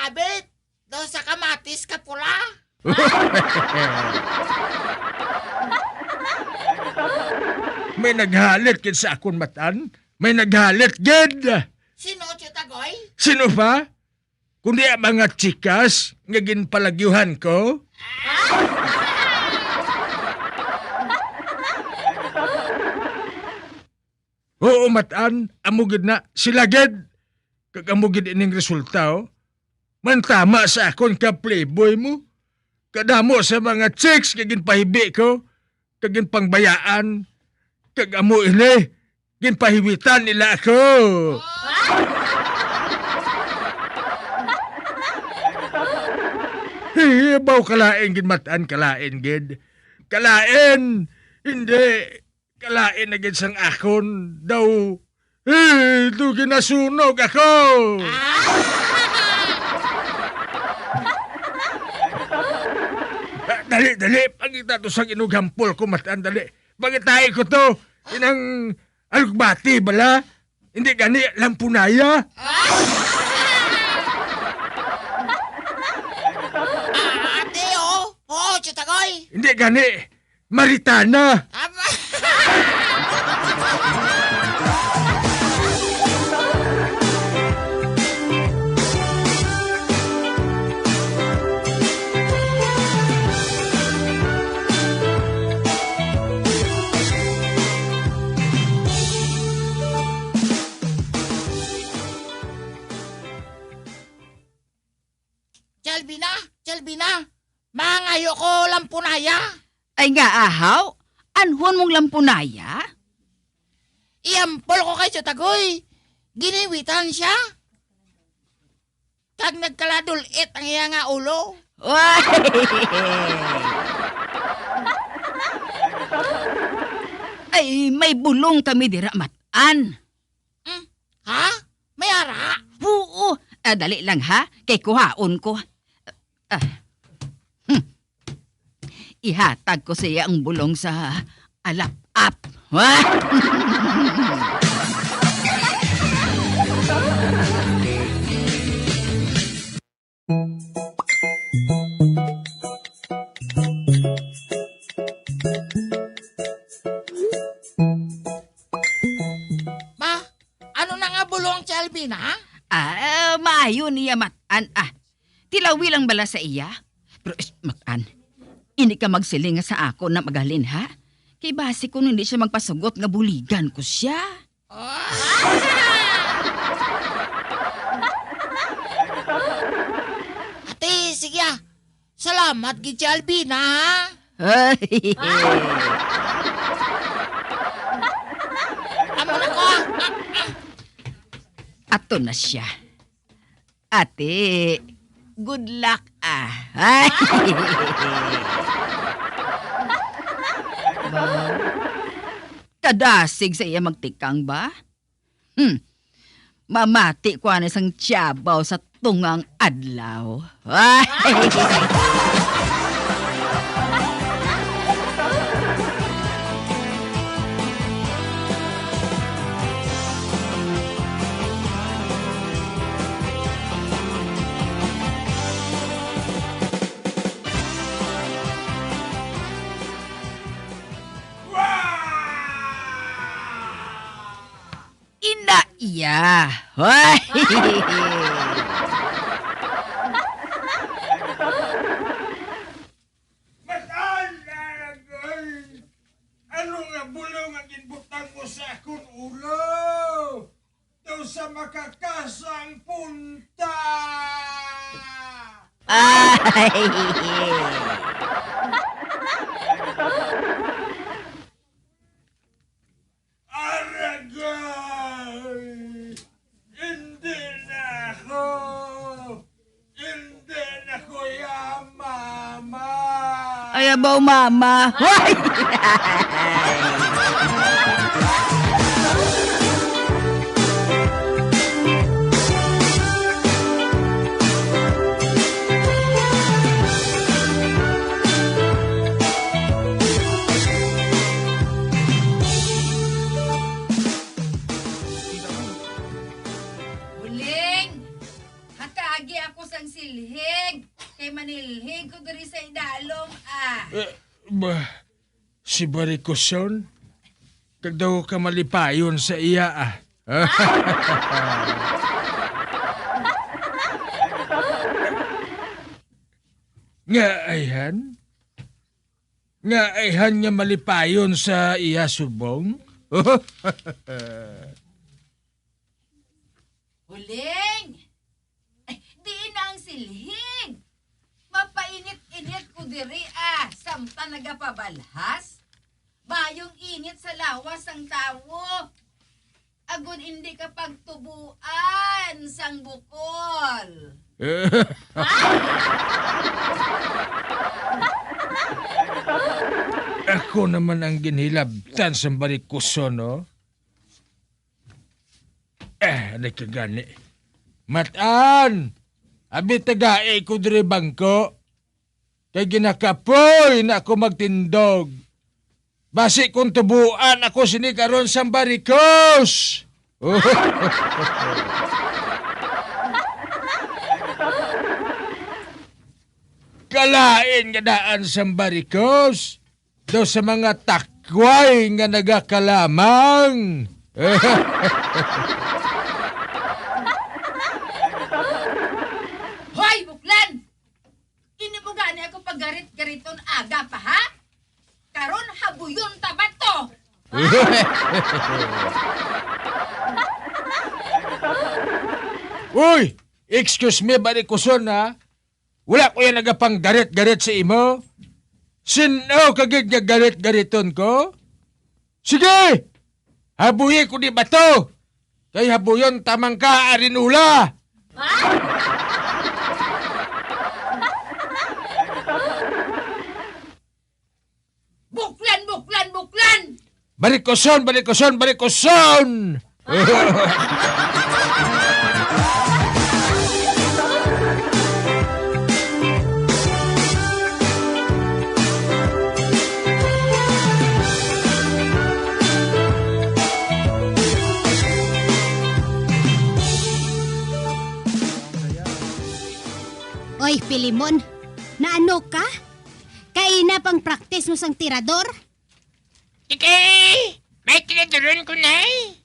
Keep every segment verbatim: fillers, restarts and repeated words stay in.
Abit, daw sa kamatis ka pula. May naghalit gid sa akon matan. May naghalit gid. Sino, Tiyutagoy? Sino pa? Kundi ang mga chikas nga ginpalagyuhan ko? Oo, matan, amo gid na, sila gid. Kag amo gid ining resulta, oh. Mantama sa akon ka playboy mo. Kadamo sa mga chicks nga ginpahibi ko, kag ginpangbayaan, kag amo ini, ginpahiwitan nila ako. Hihibaw kalain gid, matan, kalain gid. Kalain, hindi. Kalain na gid sang akon daw. Eh, do ginasunog ako. Ah, dali, dali. Pangita to sang inugampol ko, matan, dali. Pangitai ko to. Inang alugbati bala. Hindi gani lampunaya. Ah, ate, oh. Oh, Tiyutagoy. Hindi gani. Maritana! Aba- Chalbina, Chalbina, mangayo ko lampunaya. Ay nga, ahaw, anhon mong lampunaya? Iampol ko kay Tiyutagoy. Giniwitan siya. Kag nagkaladul-it ang iya nga ulo. Ay! Ay, may bulong kami dira, matan. Mm. Ha? May ara? Oo. Ah, dali lang, ha? Kay kuhaon ko. Ah. Hmm. Ihatag ko sa iya ang bulong sa alap-ap. Ba, ano na nga bulong si Alvina, ha? Ah, maayo niya matan, ah. Tilawi lang bala sa iya. Pero, is, matan, hindi ka magsiling nga sa ako na magahalin, ha? Kay basi kung hindi siya magpasugot nga buligan ko siya. Ate, sige, ah. Salamat gid si Alvina, ha? Ay. Amo na ko, ah. Ato na siya. Ate, good luck, ah. Ay. Ba? Kadasig sa iya magtikang ba? Hmm. Mamati ko ani sang tiyabaw sa tungang adlaw. Ay! Ina iya. Hoy! Matan, Aragay! Ano nga bulong ang ginbutang mo sa akon ulo? Daw sa makakasang punta! Ay! Aragay! Hindi na ako! Hindi na ko ya mama! Ay, abaw, mama! Hoy! Uling! Hatagi Ako sang silhig, kay manilhig ko diri sa idalom, ah. Eh, ba, si Barikoson? Kag daw ka malipayon sa iya, ah. Nga ayhan? Nga ayhan nga malipayon sa iya subong? Huling! Ay, diin na ang silhig? Mapainit-init ko diri, ah, samtang nagapabalhas. Mayong init sa lawas sang tawo. Agod indi ka pagtubuan sang bukol. Ako naman ang ginhilabtan sang Barikoson, no? Eh, ano ka gani? Matan! Abi tagai ko diri bangko. Kay ginakapoy na ako magtindog. Basi kung tubuan ako sini karon sang Barikos! Kalain nga daan sang Barikos! Daw sa mga takway nga nagakalamang. Hoy, buklan! Ini mo gani ako paggarit-gariton aga pa, ha? Karon habuyon ta ba to? Uy! Excuse me, Barikoson, ha? Wala ko yan nagapanggarit-garit sa imo. Sin-o ka gid nga garit-gariton ko? Sige! Habuyi ko di bato! Kay habuyon tamang ka, Arinola! Buklan, buklan, buklan! Barikoson, barikoson, barikoson! Oy, Pilimon, naano ka? Kaina pang practice mo sang tirador? Ikay, may tinaduron ko, Nay.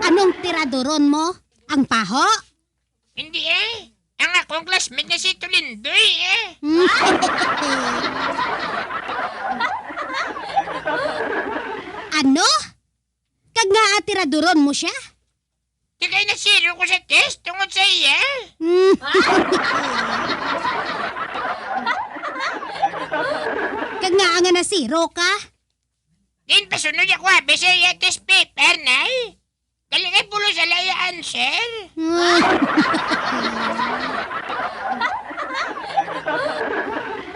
Anong tiraduron mo? Ang paho? Hindi eh. Ang akong classmate na si Tulindoy eh. Ano? Kag nga tiraduron mo siya? Di kay na-zero ko sa test tungod sa iya. Hmm. Kag nga nga na-zero ka? Din pasunod ako abi sa iya test paper, Nay. Dali kay pulos sa iya answer. Hmm.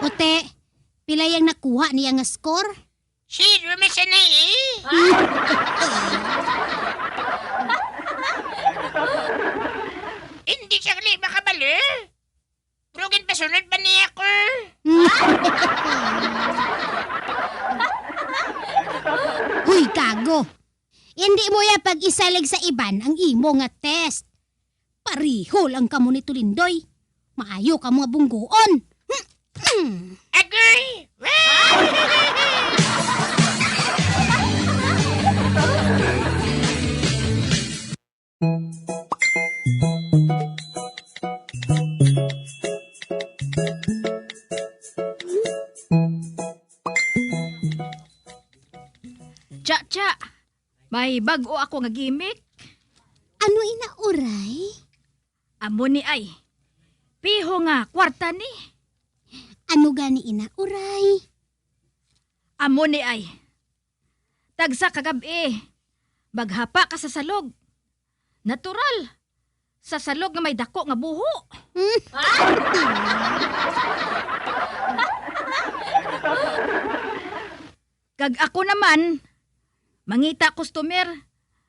Ote, pila yang nakuha niya nga score? Zero man sana eh. Hindi siya gali makabalo. Pero ginpasunod pa niya ako. Hoy, gago! Hindi mo ya pag-isalig sa iban ang imo nga test. Pareho lang kamo ni Tulindoy. Maayo ka mga bunggoon. Agoy! Cha-cha! May bag-o ako nga gimmick. Ano ina, uray? Amo ni ay. Piho nga kwarta ni. Ano gani ina, uray? Amo ni ay. Tagsa ka gab-i, maghapa ka sa salog. Natural. Sa salog nga may dako nga buho. Kag ako naman, mangita customer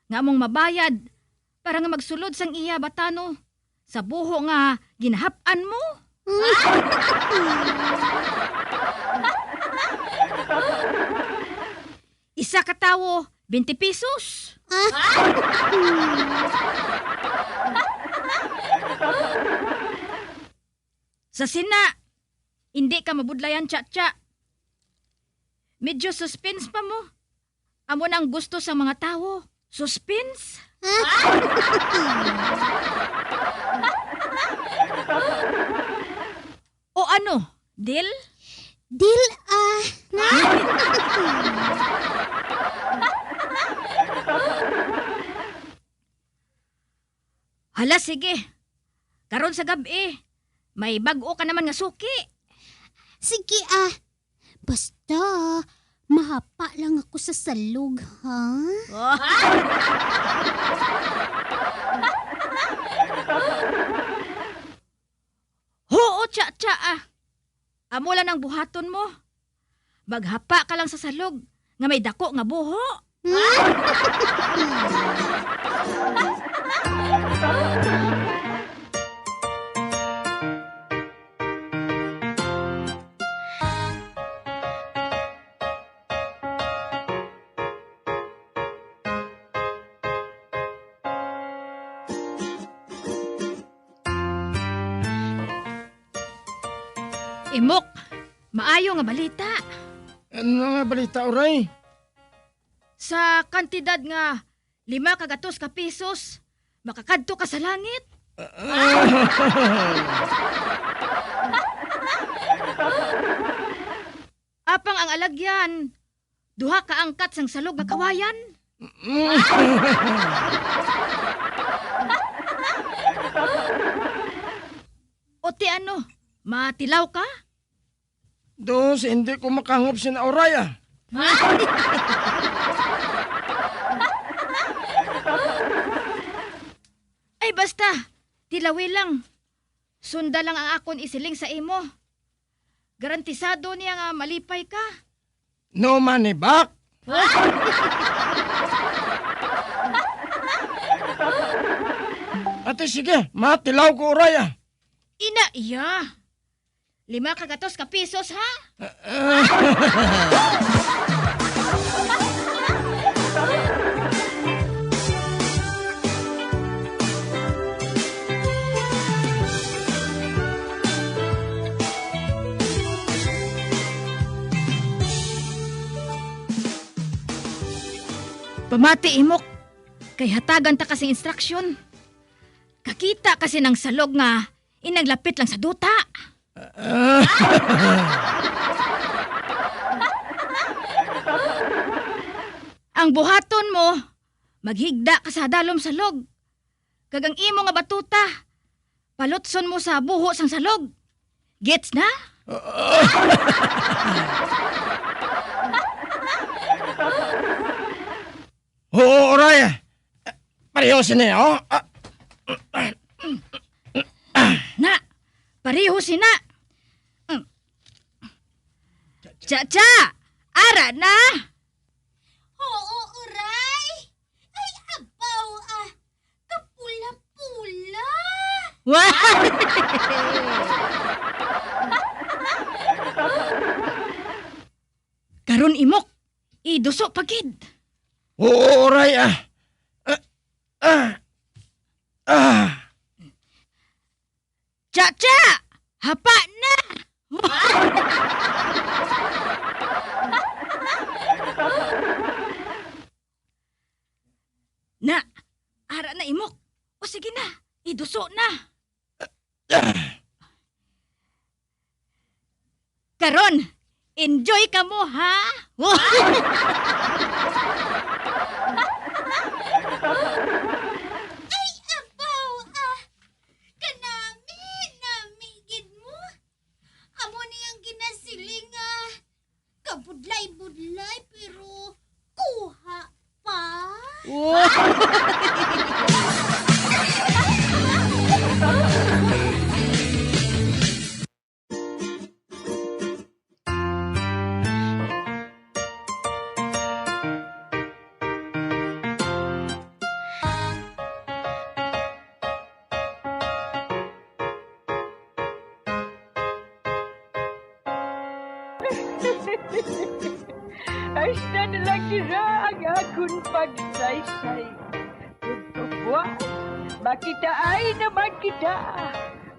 nga among mabayad para nga magsulod sang iya batano sa buho nga ginahap-an mo. Isa ka tawo Twenty pesos. Ah. Sa sina, hindi ka mabudlayan, Cha-Cha. Medyo suspense pa mo. Amo na ang gusto sa mga tawo. Suspense? O ano, deal? Deal, ah. Hala, sige. Karon sa gab-i, may bag-o ka naman nga suki. Sige, ah. Basta, mahapa lang ako sa salog, ha? Huo, Cha-Cha, ah. Amo lang ang buhaton mo. Maghapa ka lang sa salog nga may dako nga buho. Imok, maayo nga balita. Ano nga balita, Uray? Sa kantidad nga lima ka gatos ka pisos, makakadto ka sa langit. Apang ang alagyan, duha ka angkat sang salog nga kawayan. O ti ano, matilaw ka? Dos, hindi ko makahangop sin Auray, ah. Ay, basta, tilawi lang. Sunda lang ang akon isiling sa imo. Garantisado niya nga malipay ka. No money back. Ate, sige, matilaw ko, Uray, ah. Ina iya. Lima ka gatos ka pisos, ha? Pamati, Imok, kay hatagan ta ka sing instruction. Kakita ka sinang salog nga inaglapit lang sa duta. Ang buhaton mo, maghigda ka sa dalom salog. Kag ang imo nga batuta, palutson mo sa buho sang salog. Gets na? Oo, Uray. Pareho sini, oh. Ah. Na, pareho sina. Mm. Cha-cha, ara na. Oo, Uray. Ay, abaw, ah. Kapula-pula. Wa- Karon, Imok, iduso pa gid. Oo, Uray, ah. Ah, ah, ah. Cha-cha! Hapa na! Na, ara na, Imok. O sige na, iduso na. Karon, enjoy kamo, ha? Ay, abaw, ah. Kanami-nami gid mo. Amo ni ang ginasiling nga kabudlay-budlay, pero kuha pa. Wow! Hasta na lang dira ang akon pagsaysay. Ug kabuas, makitaay naman kita.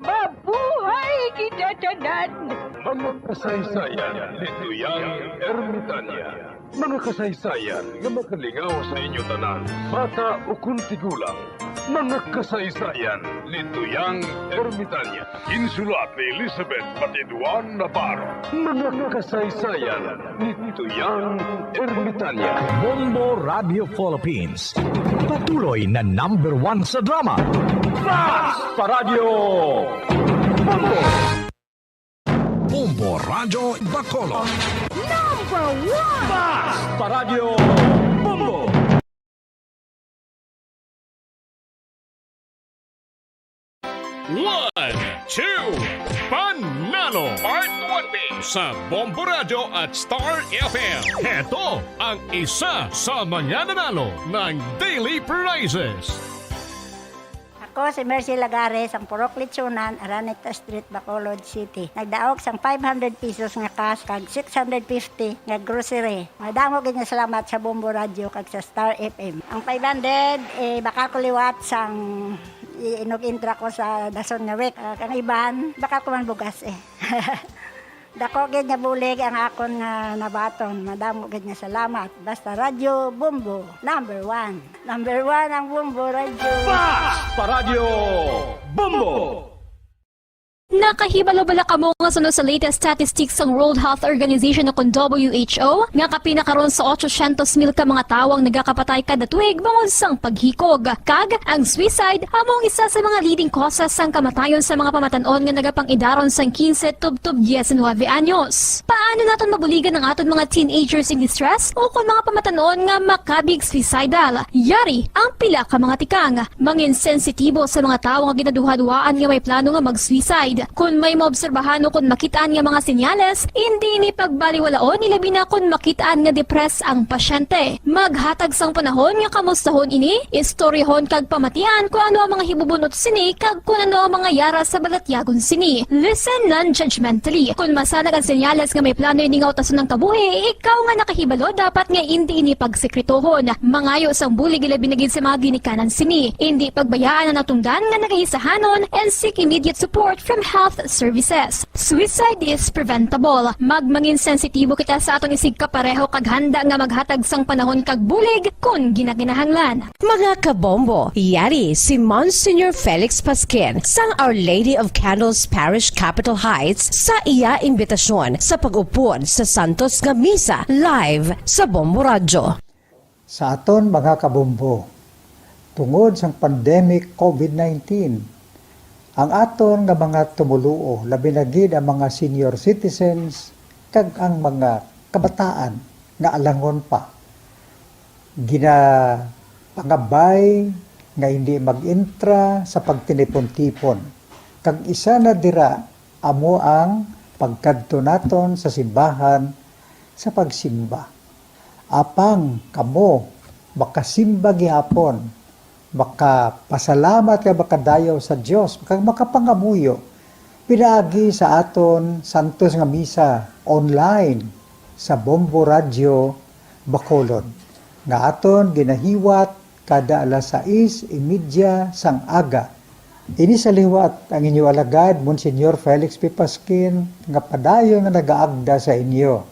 Mabuhay kita tanan! Mga kasaysayan ni Tuyang Ermitania. Mga kasaysayan nga makalingaw sa inyo tanan, bata ukon tigulang. Mga kasaysayan ni Tuyang Ermitania. Ginsulat ni Elizabeth Batiduan Navarro. Mga kasaysayan ni Tuyang Ermitania. Bombo Radio Philippines. Patuloy na number one sa drama. Basta Radyo Bombo! Bombo Radyo Bacolod. Number one! Basta Radyo Bombo! One, two, Panalo Part one B sa Bombo Radyo at Star F M. Heto ang isa sa mga nanalo ng daily prizes. Ako si Mercy Lagares, ang Purok Lechonan, Araneta Street, Bacolod City. Nagdaog sang five hundred pesos nga cash kag six hundred fifty nga grocery. Madamo gid nga salamat sa Bombo Radyo kag sa Star F M. Ang five hundred, eh, baka ko liwat sang i-, inog intra ko sa dason nga week. Ah, kang iban, baka ko man bugas, eh. Dako gid nga bulig ang akon nga nabaton. Madamo gid nga salamat. Basta Radyo Bombo, number one. Number one ang Bombo Radyo. Basta Radyo Bombo! Nakahibalo bala kamo nga suno sa latest statistics sang World Health Organization o kon W H O nga kapin na karon sa otsosyentos mil ka mga tawo ang nagakapatay kada tuig bangod sang paghikog? Kag ang suicide amo ang isa sa mga leading causes sang kamatayon sa mga pamatan-on nga nagapang-idaron sang quince tubtob diecinuebe anyos. Paano naton mabuligan ang aton mga teenagers in distress o kon mga pamatan-on nga makabig suicidal? Yari ang pila ka mga tikang. Mangin sensitibo sa mga tawo nga ginaduhaduhaan nga may plano nga mag-suicide. Kon may maobserbahan o kon makit-an nga mga senyales, indi ini pagbaliwalaon, ilabi na kon makit-an nga depressed ang pasyente. Maghatag sang panahon nga kamustahon ini, istoryahon kag pamatian kon ano ang mga hibubunot sini kag kon ano ang mga yara sa balatyagon sini. Listen non-judgmentally. Kon masanag ang senyales nga may plano ini nga utason ang kabuhi, ikaw nga nakahibalo dapat nga indi ini pagsekretohon. Mangayo sang bulig, ilabi na gid sa mga ginikanan sini. Indi pagbayaan ang natungdan nga nagaisahanon and seek immediate support from health services. Suicide is preventable. Magmangin sensitibo kita sa aton isigkapareho kag handa nga maghatag sang panahon kag bulig kon ginakinahanglan. Mga kabombo, yari si Monsignor Felix Pasquin sang Our Lady of Candles Parish, Capitol Heights, sa iya imbitasyon sa pag-upod sa Santos nga Misa live sa Bombo Radyo. Sa aton mga kabombo, tungod sang pandemic covid nineteen, ang aton nga mga tumoluo, labi na gid ang mga senior citizens kag ang mga kabataan nga alangon pa, ginapangabay nga hindi mag-intra sa pagtinipon-tipon. Kag isa na dira amo ang pagkadto naton sa simbahan sa pagsimba. Apang kamo makasimba gihapon, makapasalamat kag makadayaw sa Dios, kag makapangamuyo pinaagi sa aton santos nga misa online sa Bombo Radyo Bacolod, nga aton ginahiwat kada alas sais y media sang aga. Ini sa liwat ang inyo alagad, Monsignor Felix P. Pasquin, nga padayon nga nagaagda sa inyo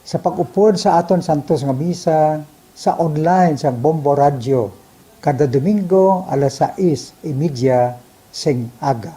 sa pag-upod sa aton santos nga misa sa online sang Bombo Radyo kada Domingo alas sais y media sing aga.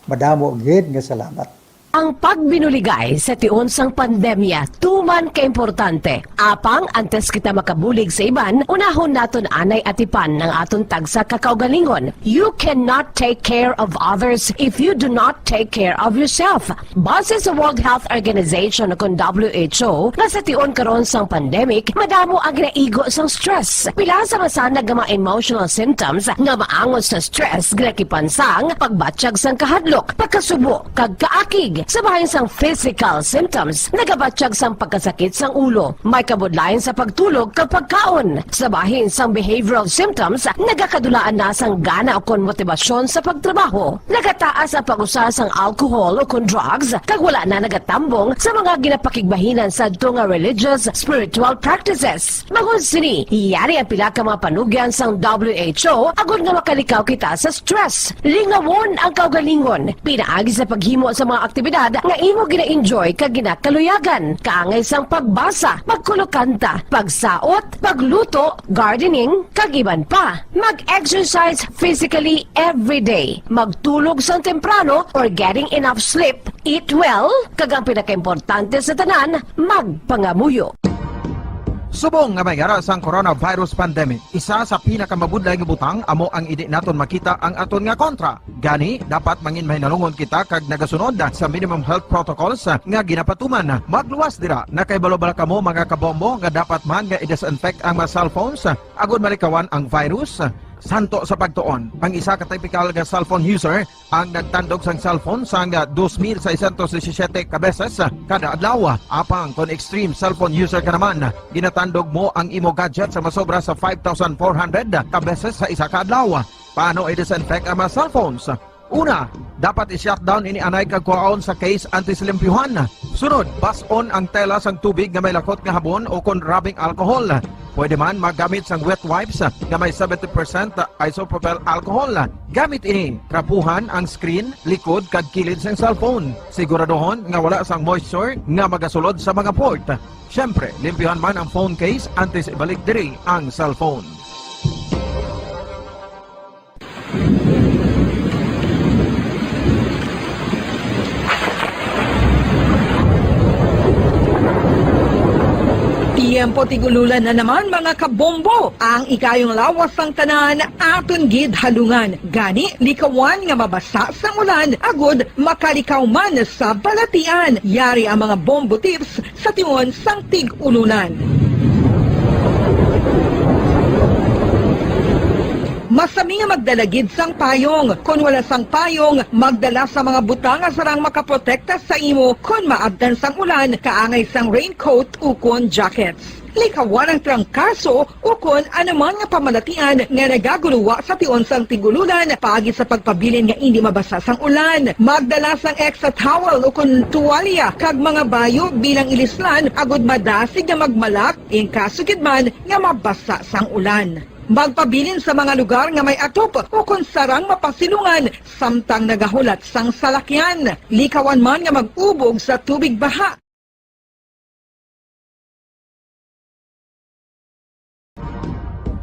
Madamo gid nga salamat. Ang pagbinuligay sa tion sang pandemya tuman ka importante. Apang antes kita makabulig sa iban, unahon naton anay atipan ang aton tagsa ka kaugalingon. You cannot take care of others if you do not take care of yourself. Base sa World Health Organization o kon W H O, nga sa tion karon sang pandemic, madamo ang ginaigo sang stress. Pila sa masanag nga mga emotional symptoms nga maangot sa stress ginakipan sang pagbatyag sang kahadlok, pagkasubo, kag kaakig. Sa bahin sang physical symptoms, nagabatyag sang pagkasakit sang ulo, may kabudlayan sa pagtulog kag pagkaon. Sa bahin sang behavioral symptoms, nagakadulaan na sang gana ukon motibasyon sa pagtrabaho. Nagataas ang pag-usa sang alcohol ukon drugs, kag wala na nagatambong sa mga ginapakigbahinan sadto nga religious, spiritual practices. Bangod sini, yari ang pila ka mga panugyan sang W H O agod nga makalikaw kita sa stress. Lingawon ang kaugalingon pinaagi sa paghimo sa mga aktibidad nga imo gina-enjoy kag ginakaluyagan, kaangay sang pagbasa, pagkulokanta, pagsaot, pagluto, gardening, kag iban pa. Mag-exercise physically every day. Magtulog sang temprano or getting enough sleep. Eat well, kag ang pinakaimportante sa tanan, magpangamuyo. Subong nga may ara sang coronavirus pandemic, isa sa pinakamabudlay nga butang amo ang indi naton makita ang aton nga kontra. Gani, dapat mangin mahinalungon kita kag nagasunod sa minimum health protocols nga ginapatuman. Magluwas dira, nakahibalo bala kamo, mga kabombo, nga dapat man nga i-disinfect ang mga cellphones agod malikawan ang virus? Santo sa pagtuon, ang isa ka typical nga cellphone user ang nagtandog sang cellphone sang dos mil seiscientos disisiete ka beses kada adlaw. Apang kon extreme cellphone user ka naman, ginatandog mo ang imo gadget sa masobra sa five thousand four hundred ka beses sa isa ka adlaw. Paano i-disinfect ang mga cellphones? Una, dapat i-shutdown ini anay kag kuhaon sa case antes limpyuhan. Sunod, bas-on ang tela sang tubig nga may lakot nga habon o kon rubbing alcohol. Pwede man magamit sang wet wipes nga may seventy percent isopropyl alcohol. Gamit ini, trapuhan ang screen, likod, kag kilid sang cellphone. Siguraduhon nga wala sang moisture nga magasulod sa mga port. Siyempre, limpyuhan man ang phone case antes ibalik diri ang cellphone. Tiyempo tig-ululan na naman, mga kabombo. Ang ikayong lawas sang tanan aton gid halungan. Gani, likawan nga mabasa sang ulan agud makalikaw man sa balatian. Yari ang mga bombo tips sa tion sang tig-ululan. Masami nga magdala gid sang payong. Kon wala sang payong, magdala sa mga butang nga sarang makaprotekta sa imo kon maabtan sang ulan, kaangay sang raincoat ukon jackets. Likawan ang trangkaso ukon anuman nga pamalatian nga nagaguluwa sa tion sang tig-ululan paagi sa pagpabilin nga indi mabasa sang ulan. Magdala sang extra towel ukon tuwalya kag mga bayo bilang ilislan agud madasig nga magmalak in kaso gid man nga mabasa sang ulan. Magpabilin sa mga lugar nga may atop ukon sarang mapasilungan samtang nagahulat sang salakyan. Likawan man nga mag-ubog sa tubig baha.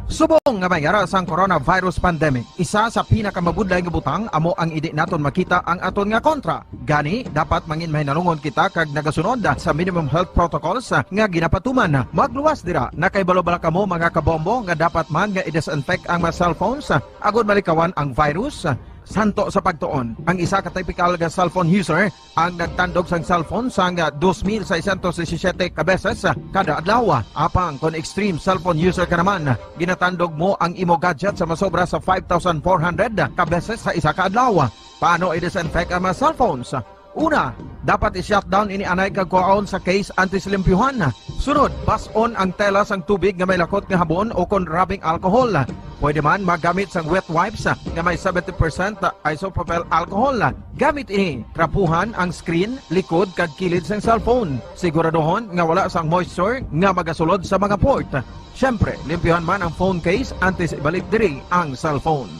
Subong nga may ara sang coronavirus pandemic, isa sa pinakamabudlay nga butang amo ang indi naton makita ang aton nga kontra. Gani, dapat mangin mahinalungon kita kag nagasunod sa minimum health protocols nga ginapatuman. Magluwas dira, nakahibalo bala kamo, mga kabombo, nga dapat man nga i-disinfect ang mga cellphones agud malikawan ang virus? Santo sa pagtuon, ang isa ka typical nga cellphone user ang nagtandog sang cellphone sang dos mil seiscientos disisiete ka beses kada adlaw. Apang kon extreme cellphone user ka naman, ginatandog mo ang imo gadget sa masobra sa five thousand four hundred ka beses sa isa ka adlaw. Paano i-disinfect ang mga cellphones? Una, dapat i-shutdown ini anay kag kuhaon sa case antes limpyuhan. Sunod, bas-on ang tela sang tubig nga may lakot nga habon o kon rubbing alcohol. Pwede man magamit sang wet wipes nga may seventy percent isopropyl alcohol. Gamit ini, trapuhan ang screen, likod, kag kilid sang cellphone. Siguraduhon nga wala sang moisture nga magasulod sa mga port. Siyempre, limpyuhan man ang phone case antes ibalik diri ang cellphone.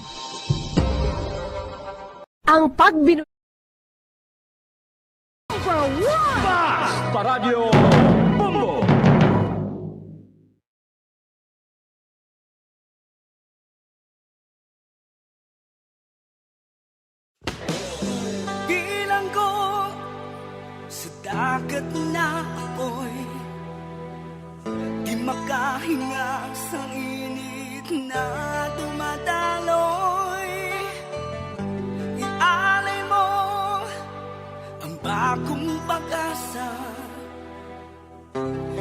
Ang pagbinu- Number one! Basta Radyo Bombo! Bilanggo sa dagat na apoy, di makahinga sa init na dumadaloy. Ialay mo ang bagong pag-asa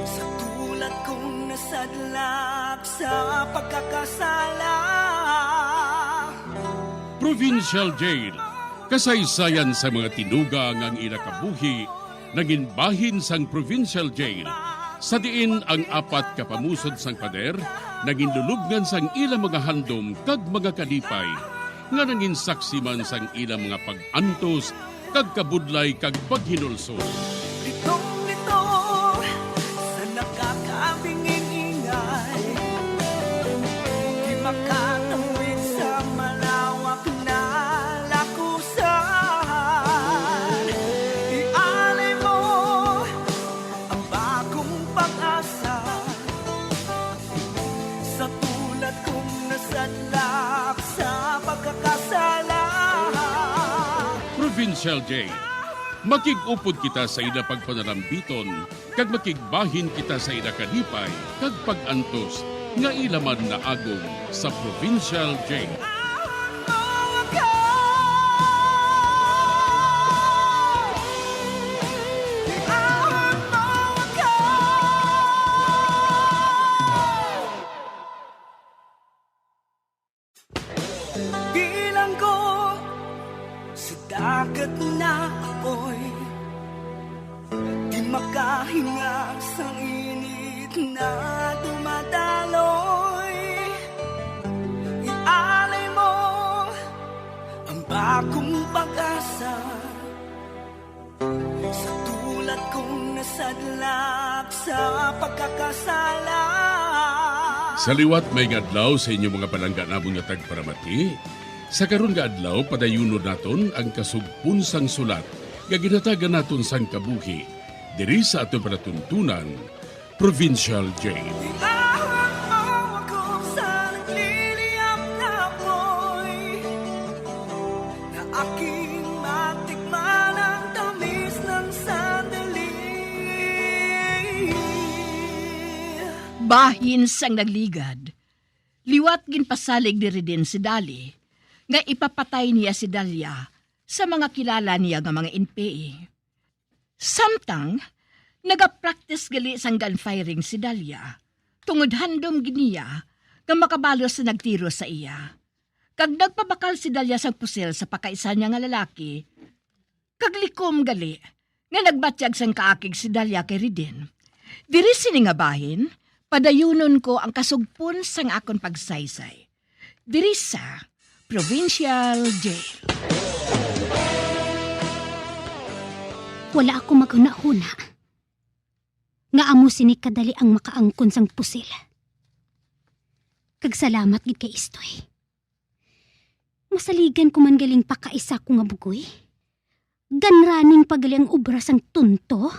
sa tulad kong nasadlak sa pagkakasala. Provincial Jail. Kasaysayan sa mga tinuga nga ang ila kabuhi nangin bahin sang provincial jail, sa diin ang apat ka pamusod sang pader nangin lulubngan sang ila mga handom kag mga kalipay, nga nangin saksi man sang ila mga pag-antos kag kabudlay kag paghinulsol. Litong-lito sa nakakabinging ingay, di makatawid sa malawak na lakusan. Ialay mo ang bagong pag-asa sa tulad kong nasadlak sa pagkakasala. Provincial Jail. Makig-upod kita sa ila pagpanalambiton, kag makigbahin kita sa ila kalipay kag pag-antos nga ila man naagom sa Provincial Jail. Bilanggo sa dagat na apoy, di makahinga sang init na dumadaloy. Ialay mo ang bagong pag-asa sa tulad kong nasadlak sa pagkakasala. Sa liwat, may nga adlaw sa inyo mga palangga namon nga tagparamati. Sa karon nga adlaw, padayunon naton ang kasugpon sang sulat nga ginhatagan naton sang kabuhi diri sa aton palatuntunan, Provincial Jail. Iahon mo ako sa nagliliyab na apoy, na aking matikman ang tamis ng sandali. Bahin sang nagligad, liwat ginpasalig ni Reden si Dali nga ipapatay niya si Dalia sa mga kilala niya nga mga N P A. Samtang nagapractice gali sang gun firing si Dalia, tungod handom gid niya nga makabalos sa nagtiro sa iya. Kag nagpabakal si Dalia sang pusil sa pakaisa niya nga lalaki, kag likom gali nga nagbatyag sang kaakig si Dalia kay Riden. Diri sini nga bahin, padayunon ko ang kasugpon sang akon pagsaysay diri sa Provincial Jail. Wala ako maghunahuna nga amo sini kadali ang makaangkon sang pusil. Kag salamat gid kay Istoy. Masaligan ko man galing pakaisa ko nga bugoy. Ganraning pa gali ang obra sang tonto.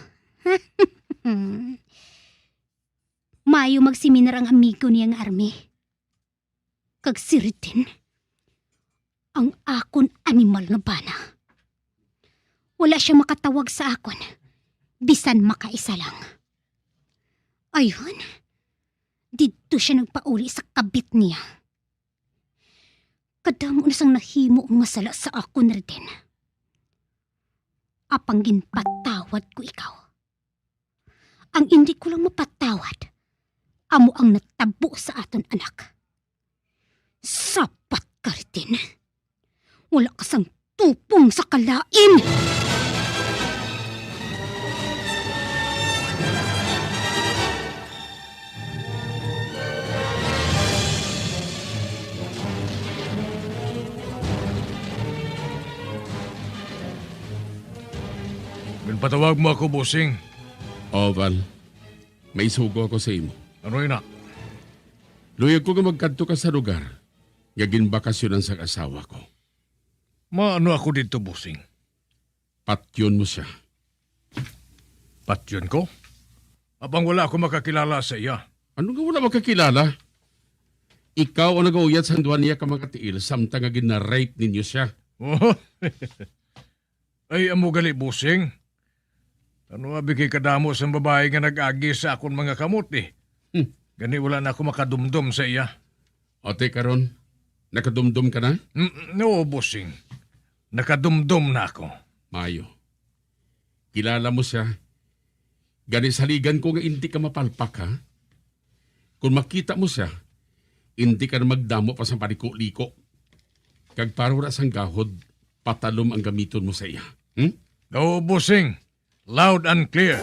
Maayo magseminar ang amigo niya nga Army. Kag si Riten, ang akon animal nga bana. Wala sia makatawag sa akon, bisan makaisa lang. Ayun, didto sia nagpauli sa kabit niya. Kadamo na sang nahimo nga sala sa akon, Riten. Apang ginpatawad ko ikaw. Ang indi ko lang mapatawad, amo ang natabo sa aton anak. Sapat ka, Riten. Wala ka sang tupong sa kalain. Ginpatawag mo ako, bossing? Oo, Val. May isugo ako sa imo. Ano ina? Luyag ko nga magkadto ka sa lugar nga ginbakasyonan sang asawa ko. Maano ako didto, bossing? Patyon mo sia. Patyon ko? Apang wala ako makakilala sa iya. Ano nga wala makakilala? Ikaw ang nagauyat sang duha niya ka mga tiil samtang nga gina-rape ninyo sia. Ay, amo gali, bossing. Ano abi kay kadamo sang babayi nga nag-agi sa akon mga kamot, eh. Hmm. Gani wala na ako makadumdom sa iya. Ate, karon, nakadumdom ka na? Mm, no, bossing. Nakadumdom na ako. Maayo. Kilala mo sia. Gani saligan ko nga indi ka mapalpak, ha? Kung makita mo sia, indi ka na magdamo pa sa paliko-liko. Kag para wala sang gahod, patalom ang gamiton mo sa iya. Hmm? No, bossing. Loud and clear.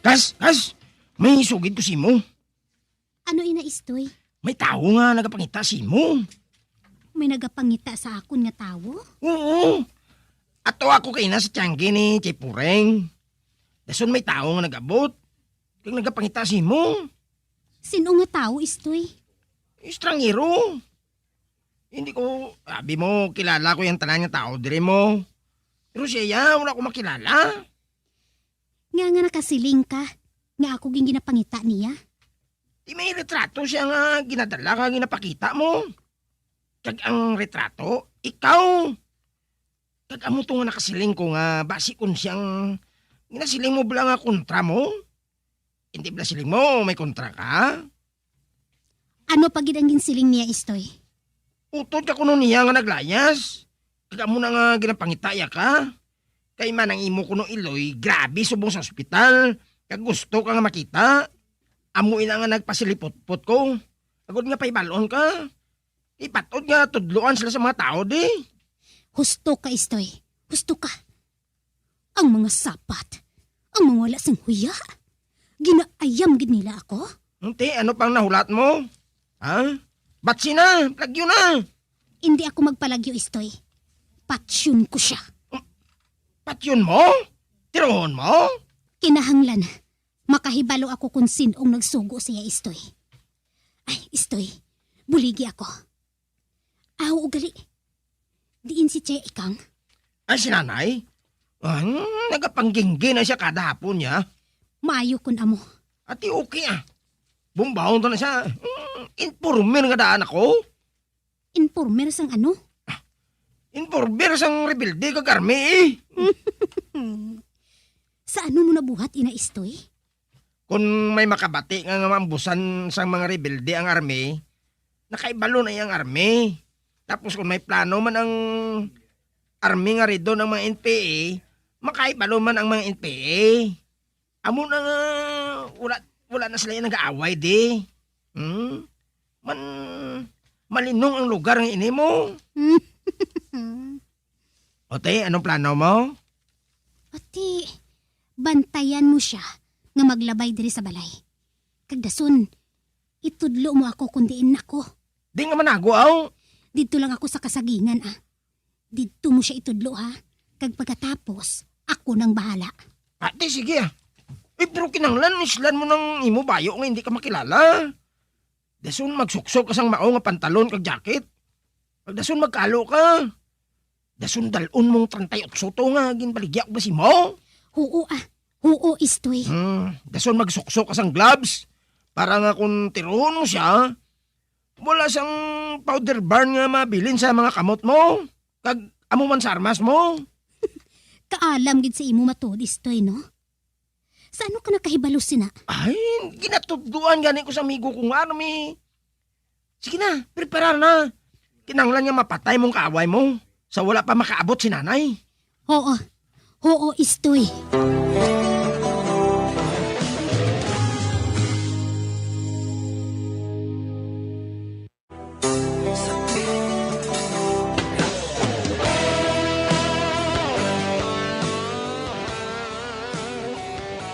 Kas, kas, may sugid ko sa imo. Ano ina, Istoy? May tawo nga nagapangita sa imo. May nagapangita sa akon nga tawo? Oo. Ato ako kay na sa tiyangge ni Chay Pureng. Dason may tawo nga nagabot. Kag nagapangita sa imo. Sino nga tawo, Istoy? Estranghero. Hindi ko, abi mo, kilala ko yung tanan nga tawo diri mo. Pero siya, ya, wala ko makilala. Nga nga nakasiling ka nga ako gin ginapangita niya? Di may retrato siya nga ginadala nga ginapakita mo. Kag ang retrato, ikaw. Kag amo to nga nakasiling ko nga basi kun siyang ginasiling mo bala nga kontra mo. Hindi bala siling mo may kontra ka? Ano pa gid ang ginsiling niya, Istoy? Utod ka kuno niya nga naglayas. Kag amo na nga ginapangitaya ka. Kay man ang imo kuno iloy, grabe subong sa ospital. Kag gusto ka nga makita. Amo ina nga nagpasilipotpot ko. Agod nga pahibal-on ka. Ipatod nga tudloan sila sa mga tao, di. Husto ka, Istoy. Husto ka. Ang mga sapat, ang mga wala sing huya. Ginaayam gid nila ako. Ante, ano pang nahulat mo? Ha? Batsi na, plagyo na. Indi ako magpalagyo, Istoy. Patyon ko siya. Patyon mo? Tirohon mo? Kinahanglan, makahibalo ako kung sin-ong nagsugo siya, Istoy. Ay, Istoy, buligi ako. Aw, ugali. Diin si Che Ikang? Ay, si Nanay? Ah, hmm, nagapangginggi na siya kada hapon niya. Maayo kun amo. Ati, okay, ah. Bumbahon to na siya. Hmm, informer nga daan ako. Informer sang ano? Informer sang rebelde kag army, eh. Sa ano mo nabuhat, ina Istoy? Kon may makabati nga, nga maambusan sang mga rebelde ang army, nakaibalo na iya ang army. Tapos kon may plano man ang army nga ridon ang mga N P A, makaibalo man ang mga N P A. Amo na nga, wala, wala na sila nag-aaway, di. Hmm? Man, malinong ang lugar nga ini mo. O, te, anong plano mo? Ati, bantayan mo siya nga maglabay diri sa balay. Kag dason, itudlo mo ako kung diin ako. Di nga manago, aw. Didto lang ako sa kasagingan, ah. Didto mo siya itudlo, ha? Kag pagkatapos, ako nang bahala. Ate, sige, ah. Eh, pero kinahanglan, islan mo nang imo bayo nga hindi ka makilala. Dason magsuksok ka sang mao nga pantalon kag jacket. Kag dason magkalo ka. Dason dal-on mong treinta y ocho to nga ginbaligya ko ba si mo? Huo, ah. Huo, Istoy. Hmm, dason magsuksok ka sang gloves para nga kung tiruhon mo siya, wala sang powder burn nga mabilin sa mga kamot mo. Kag amo man sa armas mo. Kaalam gid sa imo matuod, Istoy, no? Sa ano ka nakahibalo sina? Ay, ginatudloan gani ko sa amigo ko nga ano, mi. Sige na, prepara na. Kinahanglan nga mapatay mong kaaway mo sa wala pa makaabot si nanay. Oo. Oo, Istoy.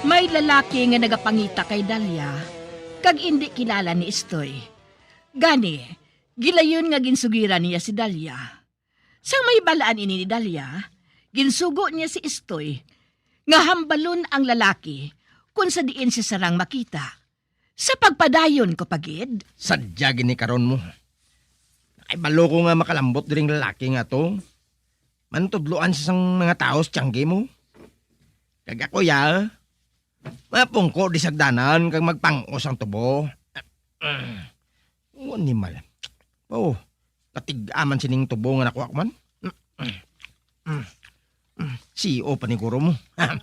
May lalaki nga nagapangita kay Dalia, kag indi kilala ni Istoy. Gani, gilayon nga ginsugiran niya si Dalia. Sang mahibalaan ini ni Dalia, ginsugo niya si Istoy nga hambalon ang lalaki kon sa diin siya sarang makita. Sa pagpadayon ko pa gid. Sadya gini karon mo. Nakahibalo ko nga makalambot diring lalaki nga to. Mantudloan siya sang mga tawo sa tiyangge mo. Kag ako, ya, mapungko di sagdanan kag magpangos ang tubo. Ang animal. Oh, katig-aman sining tubo nga nakuha ko man. Mm, mm, mm. C E O pa ni guro mo. Ah,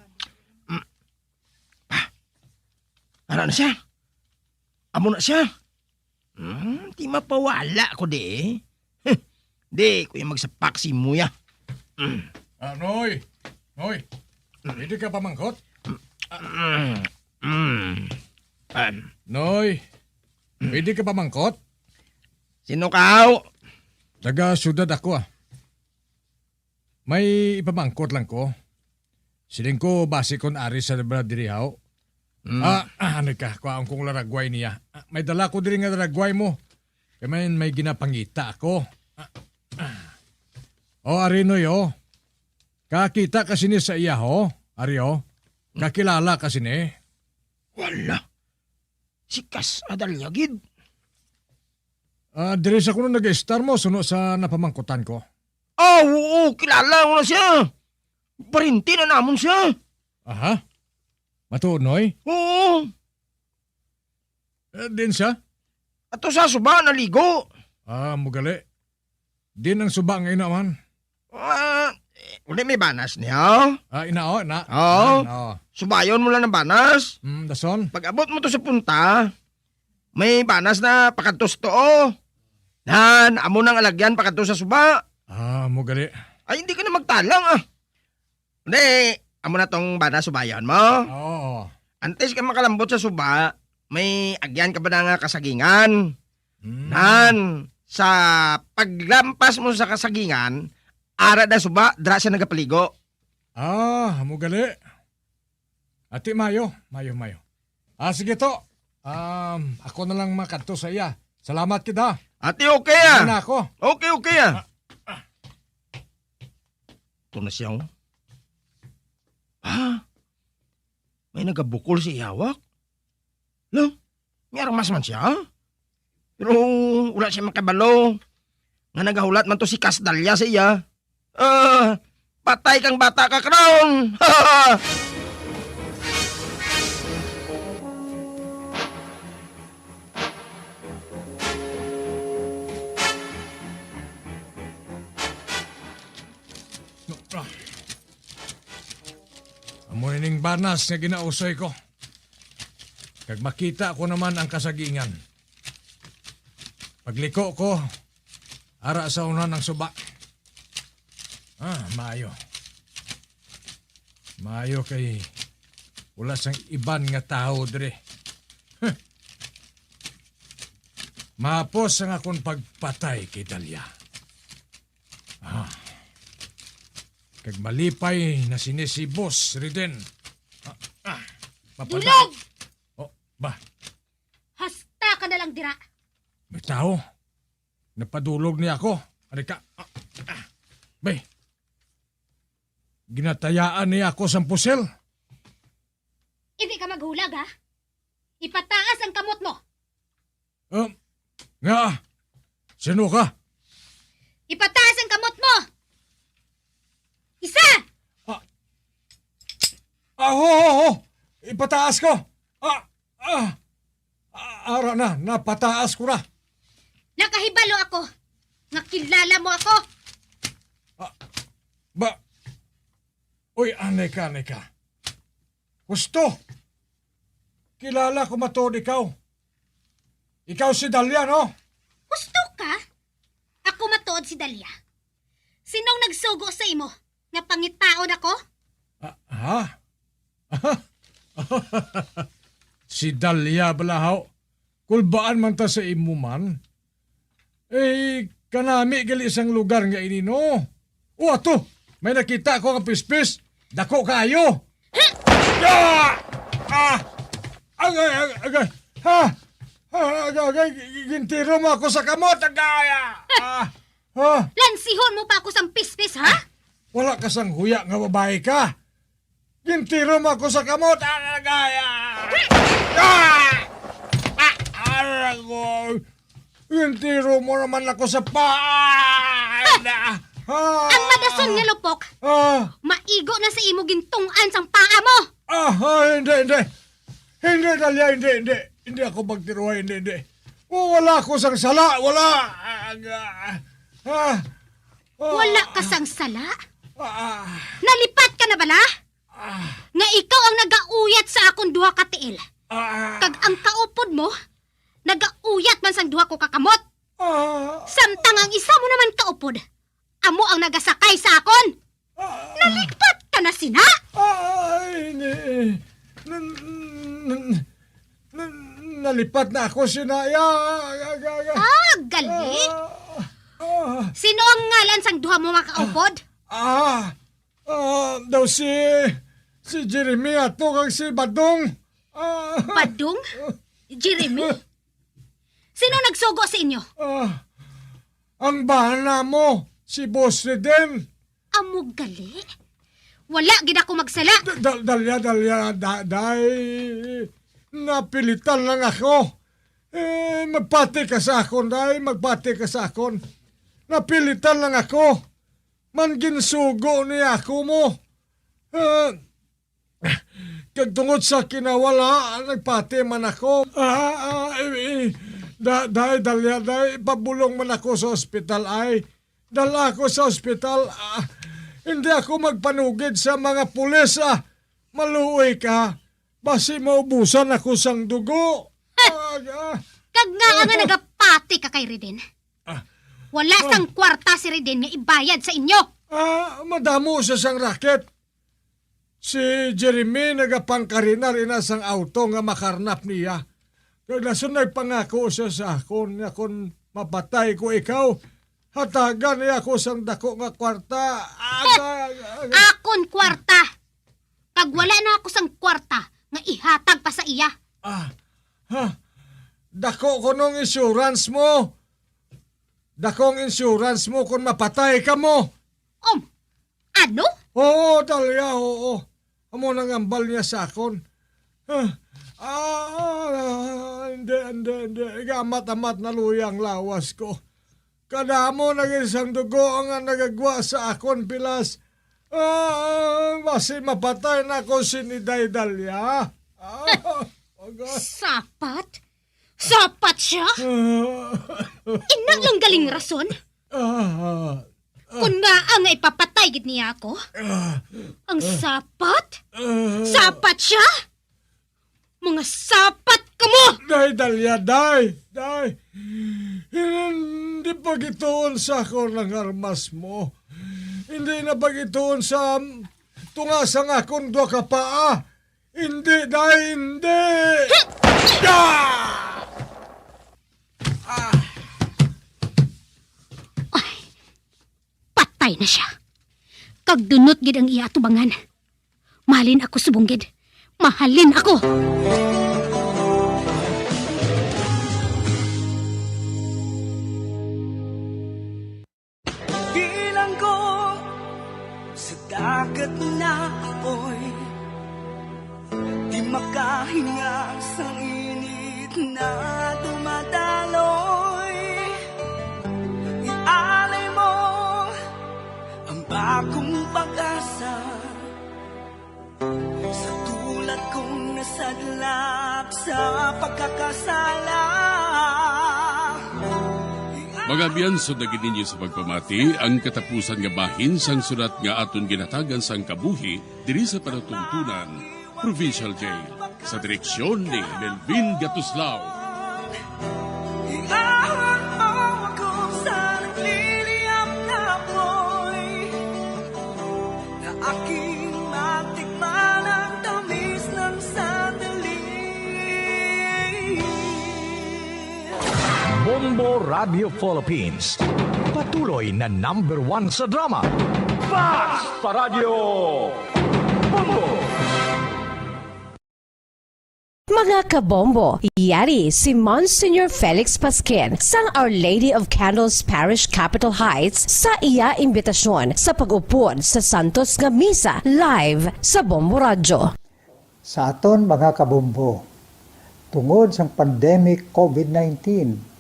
ara na siya. Amo na siya. Hmm, di mapawala ko di. Huh, di ko yung magsapak si Muya. Mm. Ah, Noy! Noy! Pwede ka pamangkot? Mm. Mm. Um. Noy! Pwede ka pamangkot? Sino ka? Taga syudad ako, ah. May ipamangkot lang ko. Siling ko, basi kon ari sa bala diri, haw. Mm. Ah, ah, ano ka? Kuhaon kong laragway niya. Ah, may dala ko diri nga laragway mo. Kay may, may ginapangita ako. Ah, ah. O, ari, Noy, o. Kakita ka sini sa iya, ho? Ari, o. Kakilala ka sini? Wala. Si Kas Adalia gid. Ah, diri sa kuno nag-estar mo, suno sa napamangkutan ko. Ah, oo, kilala ko na siya. Parinti na namon siya. Aha. Matuod, Noy? Oo. Eh, din siya? Ato sa suba, naligo. Ah, mugali. Din ang suba nga inaman. Ah, eh, uli may banas niya. Ah, ina, oh, na. Oo. Na, na, oh. Subayon mo lang ng banas. Mm, dason? Pag abot mo to sa punta, may banas na pakadto sa tuo. Nan, amo nang alagyan pakadto sa suba. Ah, mugali. Ay, hindi ka na magtalang, ah. Hindi, amo na tong banas subayon mo. Oo. Antes ka makalambot sa suba, may agyan ka ba na nga kasagingan? Hmm. Nan, sa paglampas mo sa kasagingan, ara na suba, dra siya nagapaligo. Ah, amo gali. Ati, mayo, mayo, mayo. Ah, sige to. Um, ako na lang makadto sa iya. Salamat kita. Ati, okay, ah. Ano na ako? Okay, okay, ah. Ah, ah. Ito na siya, oh. Ha? May nagabukol sa iyawak? Lo, may armas man siya? Pero wala siya makabalo nga nagahulat man to si Kasdalya sa iya. Ah, patay kang bata ka karon! Amo na ning banas nga ginausoy ko. Kag makita ko naman ang kasagingan. Pagliko ko, ara sa unahan ang suba. Ah, maayo. Maayo kay wala sang iban nga tawo diri. Huh. Mahapos ang akon pagpatay kay Dalia. Ah. Kag malipay na sini si Boss Riden. Ah, ah. Mapatay. Dulog! Oh, ba? Hasta ka na lang dira. May tao. Napadulog niya ako. Ari ka. Ah, ah. Bay. Ginatayaan niya ako sang pusil. Hindi ka maghulag, ha? Ipataas ang kamot mo. Um, nga? Sino ka? Ipataas ang kamot mo! Isa! Ah. Ah, ho, ho, ho. Ipataas ko. Ah, ah. Ah, ara na, napataas ko na. Nakahibalo ako nga kilala mo ako. Ah, ba? Uy, anay ka, anay ka. Husto! Kilala ko matuod ikaw. Ikaw si Dalia, no? Husto ka? Ako matuod si Dalia. Sinong nagsugo sa imo nga pangitaon ako? Ah, ha? Si Dalia bala, haw? Kulbaan man ta sa imo man. Eh, kanami gali sang lugar nga ini, no? O, ato, may nakita ko nga pispis. Dako kaayo. Ah! Ah! Agay, agay, agay. Ha? Ah, agay, agay, gintiro mo ako sa kamot, agay. Ah! Ah! Ha? Lansihon mo pa ako sang pispis, ha? Wala ka sang huya nga babayi ka. Gintiro mo ako sa kamot, agay. Ah! Ah! Aragoy! Gintiro mo naman ako sa paa! Ah! Ang madason nga lupok, ah, maigo na sa imo gintungod sang paa mo! Ah, ah, hindi, hindi. Hindi, Dalia, hindi, hindi. Hindi ako magtiruhay, hindi, hindi. Oh, wala ako sang sala, wala. Ah, ah, ah. Wala ka sang sala? Ah, ah. Nalipat ka na bala? Ah. Nga ikaw ang nagauyat sa akon duha ka tiil. Ah. Kag ang kaupod mo, Nagauyat man sang duha ko ka kamot. Ah. Samtang ang isa mo naman kaupod, amo ang nagasakay sa akon. Ah. Nalipat ka na sina? Ay, ni, nan, nan, nan, nalipat na ako sina. Ya, ya, ya, ya. Ah, gali. Ah, ah. Sino ang ngalan sang duha mo nga kaupod? Ah, ah, daw si, si Jeremy ato kag si Badong. Ah. Badong? Jeremy? Sino nagsugo sa inyo? Ah, ang bana mo, si Boss Reden. Amo gali? Wala gid ako magsala. Da-, da-, Dalia, Dalia, da-, day. Napilitan lang ako. Eh, magpati ka sa akon, day. Magpati ka sa akon. Napilitan lang ako. Man ginsugo ni ako mo. Ah, kag tungod sa kinawala, nagpati man ako. Ah, ah, eh, eh, da-, day, Dalia, day, pabulong man ako sa ospital, ay. Dala ako sa ospital, ah. Hindi ako magpanugid sa mga pulis, ah. Maluoy ka. Basi maubusan ako sang dugo. Ah, ah. Kag nga nga nagapati ka kay Reden. Ah. Wala Ah. sang kwarta si Reden nga ibayad sa inyo. Ah, madamo sa sang raket. Si Jeremy nagapangkarinar ina sang auto nga makarnap niya. Kag lason nagpangako siya sa akon nga kon mapatay ko ikaw, hatagan niya ako sang dako nga kwarta. Aga, aga, aga. Akon kwarta. Kag wala na ako sang kwarta nga ihatag pa sa iya. Ah, ha? Dako kunong insurance mo. Dakong insurance mo kung mapatay ka mo. Um, ano? Oo, Talia, oo. Amo nang ambal niya sa akon. Ah, ah, hindi, hindi, hindi. Gamat-amat na luya ang lawas ko. Kadamo na gid sang dugo nga nagagwa sa akon, pilas. Ah, basi mapatay na ako sini, Day Dalia. Ah, aga. Sapat? Sapat siya? Ah. Ina lang galing rason. Ah. Kun nga ang ipapatay gid niya ako. Ah. Ang sapat? Ah. Sapat siya? Mga sapat kamo! Day, Dalia, day, day. Hindi pagituon sa akon ang armas mo. Hindi na pagituon sa tunga sang akon duha ka paa. Hindi, day, hindi. Ah! Ah! Ay, patay na siya. Kag dunot gid ang iya atubangan. Mahalin ako, subong gid. Mahalin ako. Bilanggo sa dagat na apoy, di makahinga sang init na dumadaloy. Ialay mo ang bagong pag-asa. Sa tulad kong nasadlak sa pagkakasala. Mga abyan, sundagi ninyo sa pagpamati ang katapusan nga bahin sang sulat nga aton ginhatagan sang kabuhi diri sa palatuntunan, Provincial Jail, sa direksyon ni Melvin Gatuslao. Iahang mo ako sa nagliliyab na apoy, na aking matikman ang tamis ng sandali. Bombo Radio Philippines, patuloy na number one sa drama. Fast pa Radyo Bombo! Mga kabombo, yari si Monsignor Felix Pasquin sang Our Lady of Candles Parish, Capitol Heights, sa iya imbitasyon sa pag-upod sa Santos nga Misa live sa Bombo Radyo. Sa aton mga kabombo, tungod sang pandemic COVID nineteen,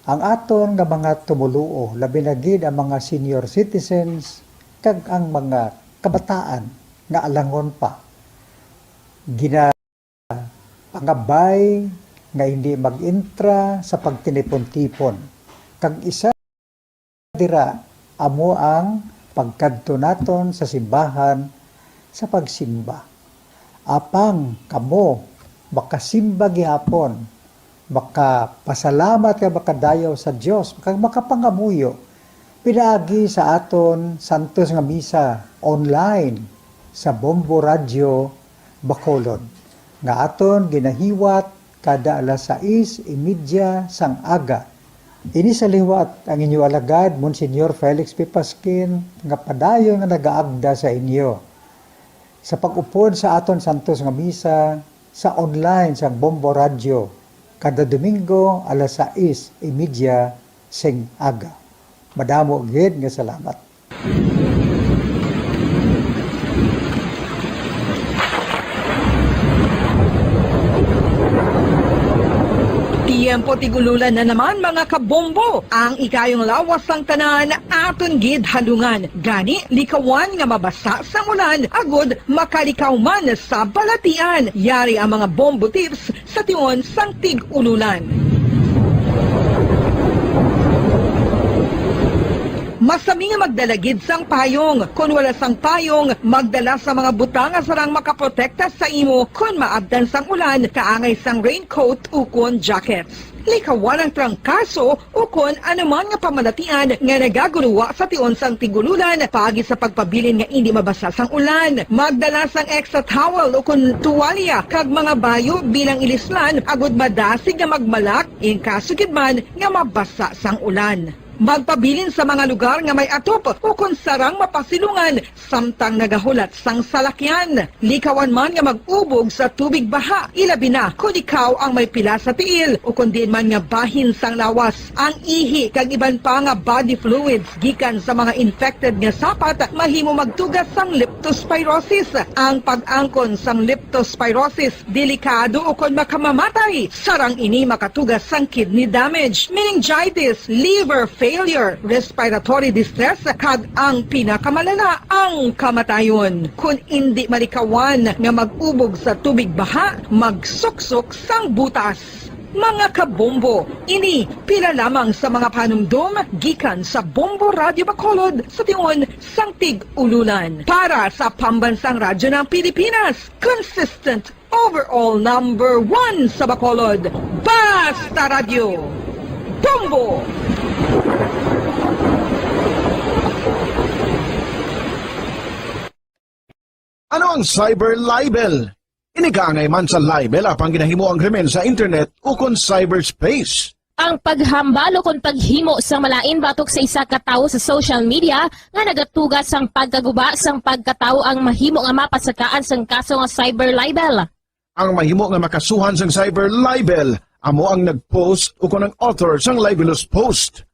ang aton nga mga tumoluo, labi na gid ang mga senior citizens kag ang mga kabataan nga alangon pa, gina-, pangabay nga hindi mag-intra sa pagtinipon-tipon, kag isa dira amo ang pagkadto naton sa simbahan sa pagsimba. Apang kamo makasimba gihapon Makapasalamat kag makadayaw sa Dios kag makapangamuyo pinaagi sa aton santos nga misa online sa Bombo Radyo Bacolod, nga aton ginahiwat kada alas sais y media sang aga. Ini sa liwat ang inyo alagad, Monsignor Felix P. Pasquin, nga padayon nga nagaagda sa inyo sa pag-upod sa aton santos nga misa sa online sang Bombo Radyo kada Domingo alas sais y media sing aga. Madamo gid nga salamat. Tiyempo tig-ululan na naman, mga kabombo. Ang ikayong lawas sang tanan aton gid halungan. Gani, likawan nga mabasa sang ulan agud makalikaw man sa balatian. Yari ang mga bombo tips sa tion sang tig-ululan. Masami nga magdala gid sang payong. Kon wala sang payong, magdala sa mga butang nga sarang makaprotekta sa imo kon maabtan sang ulan, kaangay sang raincoat ukon jackets. Likawan ang trangkaso ukon anuman nga pamalatian nga nagaguruwa sa tion sang tig-ululan, paagi sa pagpabilin nga indi mabasa sang ulan. Magdala sang extra towel ukon tuwalya kag mga bayo bilang ilislan agud madasig nga magmalak in kaso gid man nga mabasa sang ulan. Magpabilin sa mga lugar nga may atop ukon sarang mapasilungan samtang nagahulat sang salakyan. Likawan man nga mag-ubog sa tubig baha, ilabi na kon ikaw ang may pila sa tiil ukon diin man nga bahin sang lawas. Ang ihi kag iban pa nga body fluids gikan sa mga infected nga sapat mahimo magtuga sang leptospirosis. Ang pag-angkon sang leptospirosis delikado ukon makamamatay. Sarang ini makatuga sang kidney damage, meningitis, liver failure, respiratory distress, kag ang pinakamalala, ang kamatayon. Kon indi malikawan nga mag-ubog sa tubig baha, magsuksok sang butas. Mga kabombo, ini pila lamang sa mga panumdom gikan sa Bombo Radyo Bacolod sa tion sang tig-ululan. Para sa Pambansang Radyo ng Pilipinas, consistent overall number one sa Bacolod, Basta Radyo, Bombo! Ano ang cyber libel? Ini kaangay man sa libel apang ginahimo ang krimen sa internet ukon cyberspace. Ang paghambal ukon paghimo sang malain batok sa isa ka tawo sa social media nga nagatuga sang pagkaguba sang pagkatawo ang mahimo nga mapasakaan sang kaso nga cyber libel. Ang mahimo nga makasuhan sang cyber libel amo ang nag-post ukon ang author sang libelous post.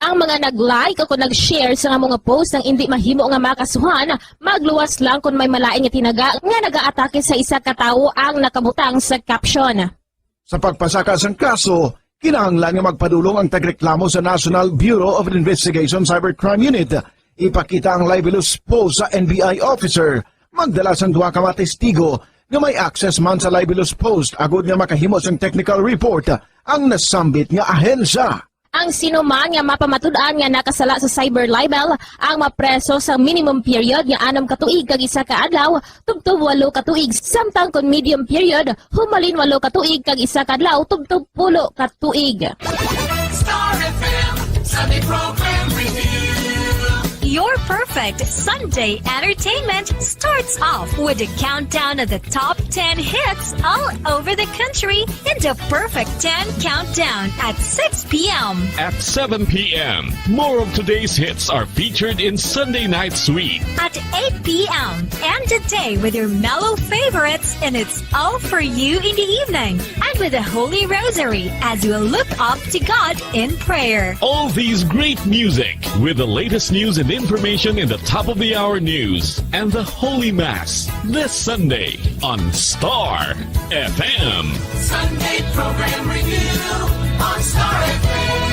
Ang mga nag-like ukon nag-share sang amo nga post ang indi mahimo nga makasuhan, magluwas lang kon may malain nga tinaga nga nagaatake sa isa ka tawo ang nakabutang sa caption. Sa pagpasaka sang kaso, kinahanglan nga magpadulong ang tagreklamo sa National Bureau of Investigation Cybercrime Unit, ipakita ang libelous post sa N B I officer, magdala sang duha ka mga testigo nga may access man sa libelous post agud nga makahimo sang technical report ang nasambit nga ahensya. Ang sino man nga mapamatud-an nga nakasala sa cyber libel ang mapreso sa minimum period nga anom ka tuig kag isa ka adlaw tubtob walo ka tuig, samtang kon medium period, humalin walo ka tuig kag isa ka adlaw tubtob pulo ka tuig. Star F M Sunday Program Review. Your perfect Sunday entertainment starts off with a countdown of the top ten hits all over the country in the Perfect ten Countdown at six p m. At seven p m, more of today's hits are featured in Sunday Night Sweet. At eight p m, end the day with your mellow favorites, and it's all for you in the evening. And with the Holy Rosary as you look up to God in prayer. All these great music with the latest news and information in the top of the hour news and the Holy Mass this Sunday on Star F M. Sunday Program Review on Star F M.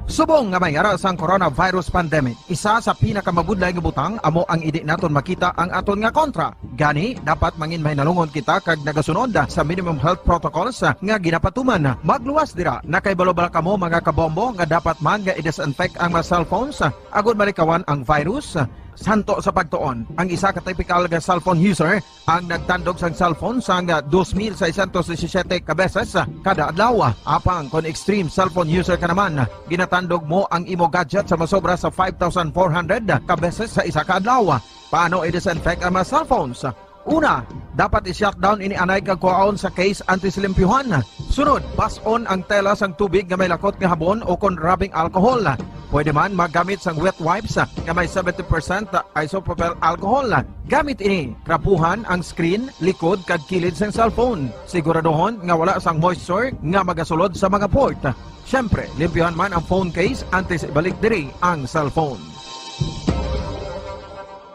Subong nga may ara sang coronavirus pandemic, isa sa pinakamabudlay nga butang amo ang indi naton makita ang aton nga kontra. Gani, dapat mangin mahinalungon kita kag nagasunod sa minimum health protocols nga ginapatuman. Magluwas dira. Nakahibalo bala kamo, mga kabombo, nga dapat man nga i-disinfect ang mga cellphones agud malikawan ang virus? Santo sa pagtuon, ang isa ka typical nga cellphone user ang nagtandog sang cellphone sang dos mil seiscientos disisiyete ka beses kada adlaw. Apang kon extreme cellphone user ka naman, ginatandog mo ang imo gadget sa masobra sa five thousand four hundred ka beses sa isa ka adlaw. Paano i-disinfect ang mga cellphones? Una, dapat i-shutdown ini anay kag kuhaon sa case antes limpyuhan. Sunod, bas-on ang tela sang tubig nga may lakot nga habon o kon rubbing alcohol. Pwede man magamit sang wet wipes nga may seventy percent isopropyl alcohol. Gamit ini, trapuhan ang screen, likod, kag kilid sang cellphone. Siguraduhon nga wala sang moisture nga magasulod sa mga port. Siyempre, limpyuhan man ang phone case antes ibalik diri ang cellphone.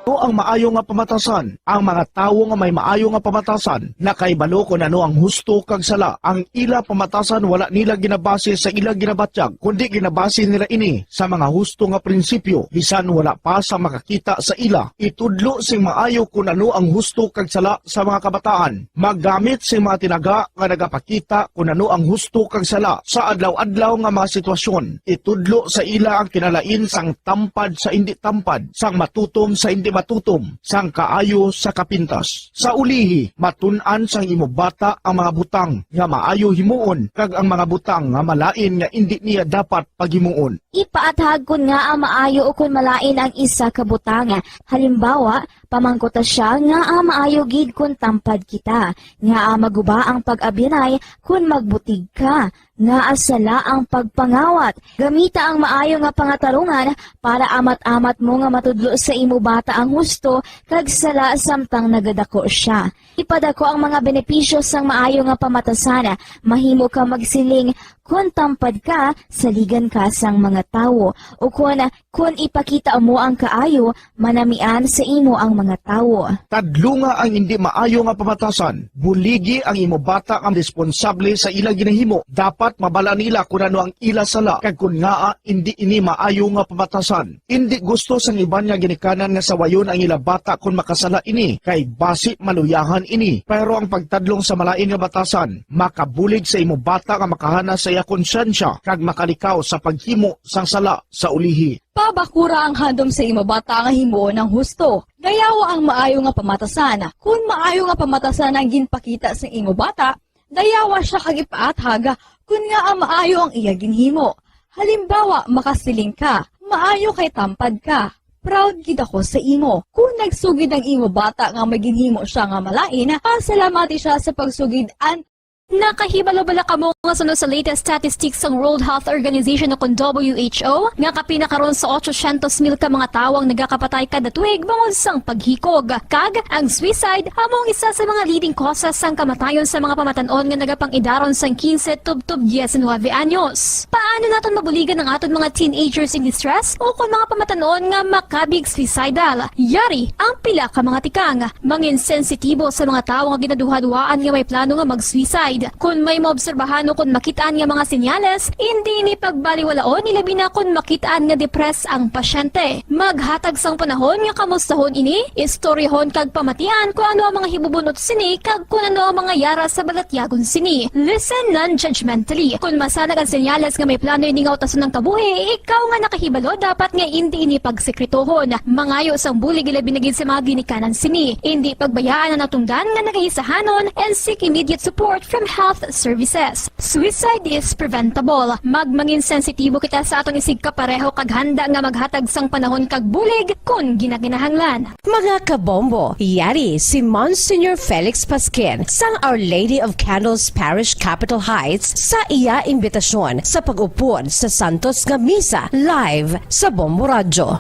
Ano ang maayo nga pamatasan? Ang mga tawo nga may maayo nga pamatasan nakahibalo kon ano ang husto kag sala. Ang ila pamatasan wala nila ginabase sa ila ginabatyag, kundi ginabase nila ini sa mga husto nga prinsipyo, bisan wala pa sa makakita sa ila. Itudlo sing maayo kon ano ang husto kag sala sa mga kabataan. Maggamit sing mga tinaga nga nagapakita kon ano ang husto kag sala sa adlaw-adlaw nga mga sitwasyon. Itudlo sa ila ang kinalain sang tampad sa indi tampad, sang matutom sa indi matutom, sang kaayo sa kapintas. Sa ulihi, matun-an sang imo bata ang mga butang nga maayo himuon kag ang mga butang nga malain nga indi niya dapat paghimuon. Ipaathag kon ngaa maayo ukon malain ang isa ka butang. Halimbawa, pamangkuta sia ngaa maayo gid kon tampad kita, ngaa maguba ang pag-abyanay kon magbutig ka, ngaa sala ang pagpangawat. Gamita ang maayo nga pangatarungan para amat-amat mo nga matudlo sa imo bata ang husto kag sala samtang nagadako sia. Ipadako ang mga benepisyo sang maayo nga pamatasan. Mahimo ka magsiling, "Kon tampad ka, saligan ka sang mga tawo," ukon, "Kon ipakita mo ang kaayo, manamian sa imo ang mga tawo." Tadlunga ang indi maayo nga pamatasan. Buligi ang imo bata nga responsable sa ila ginahimo. Dapat mabal-an nila kon ano ang ila sala kag kon ngaa indi ini maayo nga pamatasan. Indi gusto sang iban nga ginikanan nga sawayon ang ila bata kon makasala ini, kay basi maluyahan ini. Pero ang pagtadlong sa malain nga batasan makabulig sa imo bata nga makahana sa iya konsyensya kag makalikaw sa paghimo sang sala sa ulihi. Pabakura ang handom sa imo bata nga himuon ang husto. Dayawa ang maayo nga pamatasan. Kon maayo nga pamatasan ang ginpakita sa imo bata, dayawa sia kag ipaathag kon ngaa maayo ang iya ginhimo. Halimbawa, makasiling ka, "Maayo kay tampad ka. Proud gid ako sa imo." Kon nagsugid ang imo bata nga may ginhimo sia nga malain, pasalamati sia sa pagsugid an Nakahibalo bala kamo nga suno sa latest statistics sang World Health Organization o kon W H O nga kapin na karon sa otsosyentos mil ka mga tawo ang nagakapatay kada tuig bangod sang paghikog, kag ang suicide amo ang isa sa mga leading causes sang kamatayon sa mga pamatan-on nga nagapang-idaron sang quince tubtob diecinuebe anyos. Paano naton mabuligan ang aton mga teenagers in distress o kon mga pamatan-on nga makabig suicidal? Yari ang pila ka mga tikang. Mangin sensitibo sa mga tawo nga ginaduhaduhaan nga may plano nga mag-suicide. Kon may maobserbahan o kon makit-an nga mga senyales, indi ini pagbaliwalaon, ilabi na kon makit-an nga depressed ang pasyente. Maghatag sang panahon nga kamustahon ini, istoryahon kag pamatian kon ano ang mga hibubun-ot sini kag kon ano ang mga yara sa balatyagon sini. Listen non-judgmentally. Kon masanag ang senyales nga may plano ini nga utason ang kabuhi, ikaw nga nakahibalo dapat nga indi ini pagsekretohon. Mangayo sang bulig ilabi na gid sa mga ginikanan sini. Indi pagbayaan ang natungdan nga nagahisahanon and seek immediate support from health services. Suicide is preventable. Magmangin sensitibo kita sa aton isigkapareho kag handa nga maghatag sang panahon kag bulig kon ginakinahanglan. Mga kabombo, yari si Monsignor Felix Pasquin sang Our Lady of Candles Parish, Capitol Heights, sa iya imbitasyon sa pag-upod sa Santos nga Misa live sa Bombo Radyo.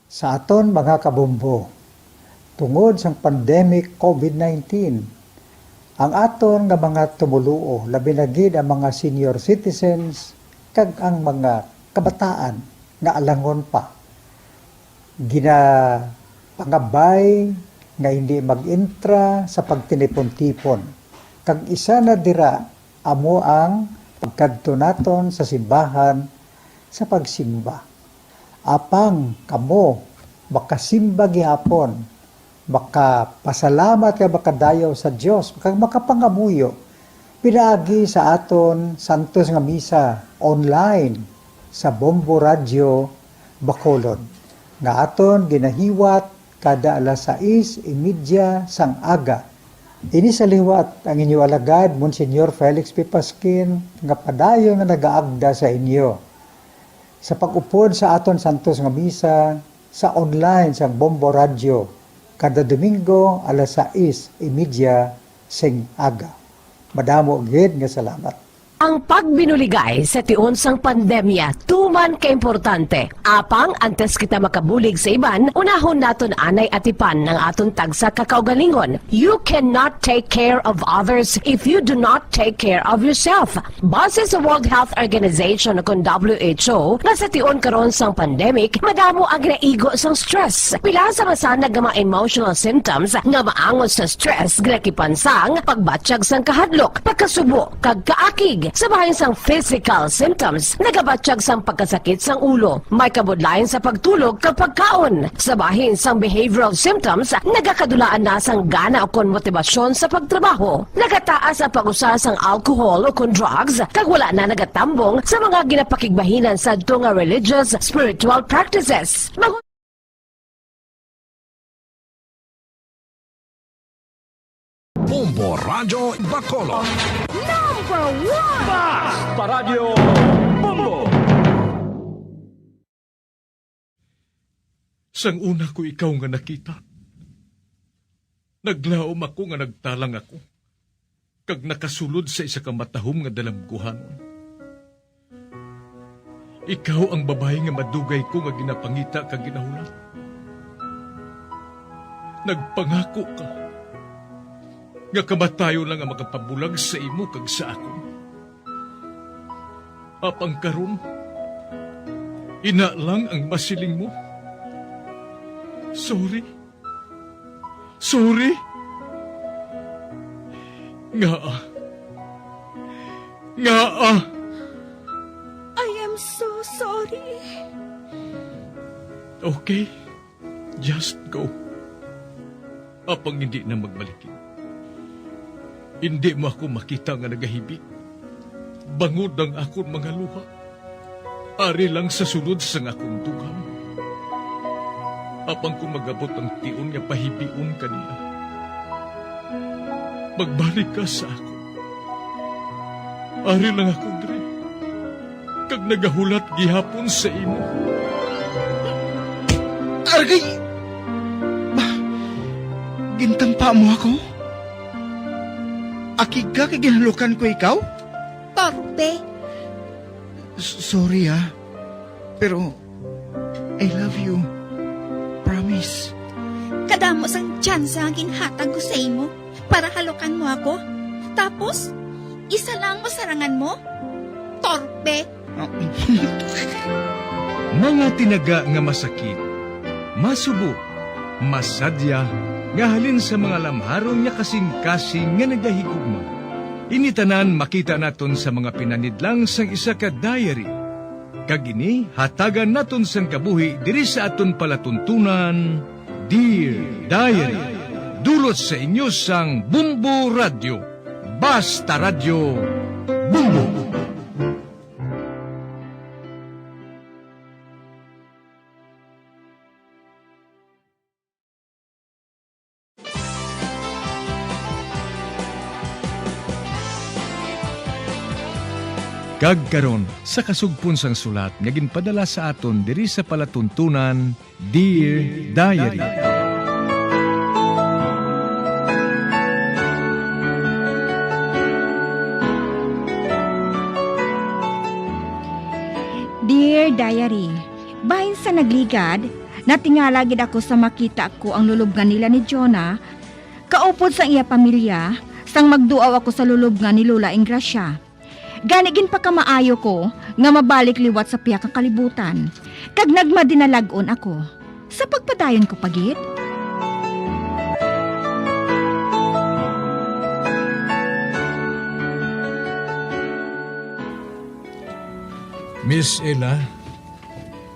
Sa aton mga kabombo, tungod sang pandemic COVID nineteen, ang aton nga mga tumoluo, labi na gid ang mga senior citizens kag ang mga kabataan nga alangon pa, ginapangabay nga hindi mag-intra sa pagtinipon-tipon, kag isa na dira amo ang pagkadto naton sa simbahan sa pagsimba. Apang kamo makasimba gihapon, makapasalamat kag makadayaw sa Dios, kag makapangamuyo pinaagi sa aton santos nga misa online sa Bombo Radyo Bacolod. nga aton ginahiwat kada alas sais y media sang aga. Ini sa liwat ang inyo alagad, Monsignor Felix P. Pasquin, nga padayon nga nagaagda sa inyo sa pag-upod sa aton santos nga misa sa online sang Bombo Radyo kada Domingo alas sais y media sing aga. Madamo gid nga salamat. Ang pagbinuligay sa tion sang pandemya tuman ka importante. Apang antes kita makabulig sa iban, unahon naton anay atipan ang aton tagsa ka kaugalingon. You cannot take care of others if you do not take care of yourself. Base sa World Health Organization, kun W H O, nga sa tion karon sang pandemic, madamo ang ginaigo sang stress. Pila sa masanag nga mga emotional symptoms nga maangot sa stress ginakipan sang pagbatyag sang kahadlok, pagkasubo, kag kaakig. Sa bahin sang physical symptoms, nagabatyag sang pagkasakit sang ulo, may kabudlayan sa pagtulog kag pagkaon. Sa bahin sang behavioral symptoms, nagakadulaan na sang gana ukon motibasyon sa pagtrabaho. Nagataas ang pag-usar sang alcohol ukon drugs, kag wala na nagatambong sa mga ginapakigbahinan sadto nga religious, spiritual practices. Mag- Bombo Radyo Bacolod. Number one! Basta Radyo Bombo! Sang una ko ikaw nga nakita, naglaom ako nga nagtalang ako, kag nakasulod sa isa ka matahom nga dalamguhanon. Ikaw ang babayi nga madugay ko nga ginapangita kag ginahulat. Nagpangako ka nga kamatayon lang ang makapabulag sa imo kag sa akon. Apang karon, ina lang ang masiling mo. Sorry. Sorry. Ngaa? Ngaa? I am so sorry. Okay. Just go. Apang hindi na magbalikin. Hindi mo ako makita nga nagahibi. Bangod ang akon mga luha. Ari lang sa sulod sang akon dughan. Apang kon mag-abot ang tion nga pahibion ka niya, magbalik ka sa akon. Ari lang ako diri, kag nagahulat gihapon sa imo. Aragay! Ba, gintampa mo ako? Akig ka kay ginhalukan ko ikaw? Torpe. S-, sorry, ah. Pero, I love you. Promise. Kadamo sang tsansa nga ginhatag ko sa imo para halukan mo ako. Tapos, isa lang masarangan mo? Torpe! Mga tinaga nga masakit, masubo, masadya, nga halin sa mga lamharon nga kasing-kasing nga nagahigugma. Ini tanan makita naton sa mga pinanidlang sang isa ka diary. Kag ini hatagan naton sang kabuhi diri sa aton palatuntunan, Dear Diary. Dulot sa inyo sang Bombo Radyo. Basta Radyo, Bombo! Kag karon, sa kasugpon sang sulat nga ginpadala sa aton diri sa palatuntunan, Dear Diary. Dear Diary, bahin sa nagligad, natingala gid ako sa makita ko ang lulubngan nila ni Jonah, kaupod sang iya pamilya, sang magduaw ako sa lulubngan ni Lola Engracia. Gani ginpakamaayo ko nga mabalik liwat sa pihak nga kalibutan, kag nagmadinalag-on ako. Sa pagpadayon ko pa gid. Miss Ella,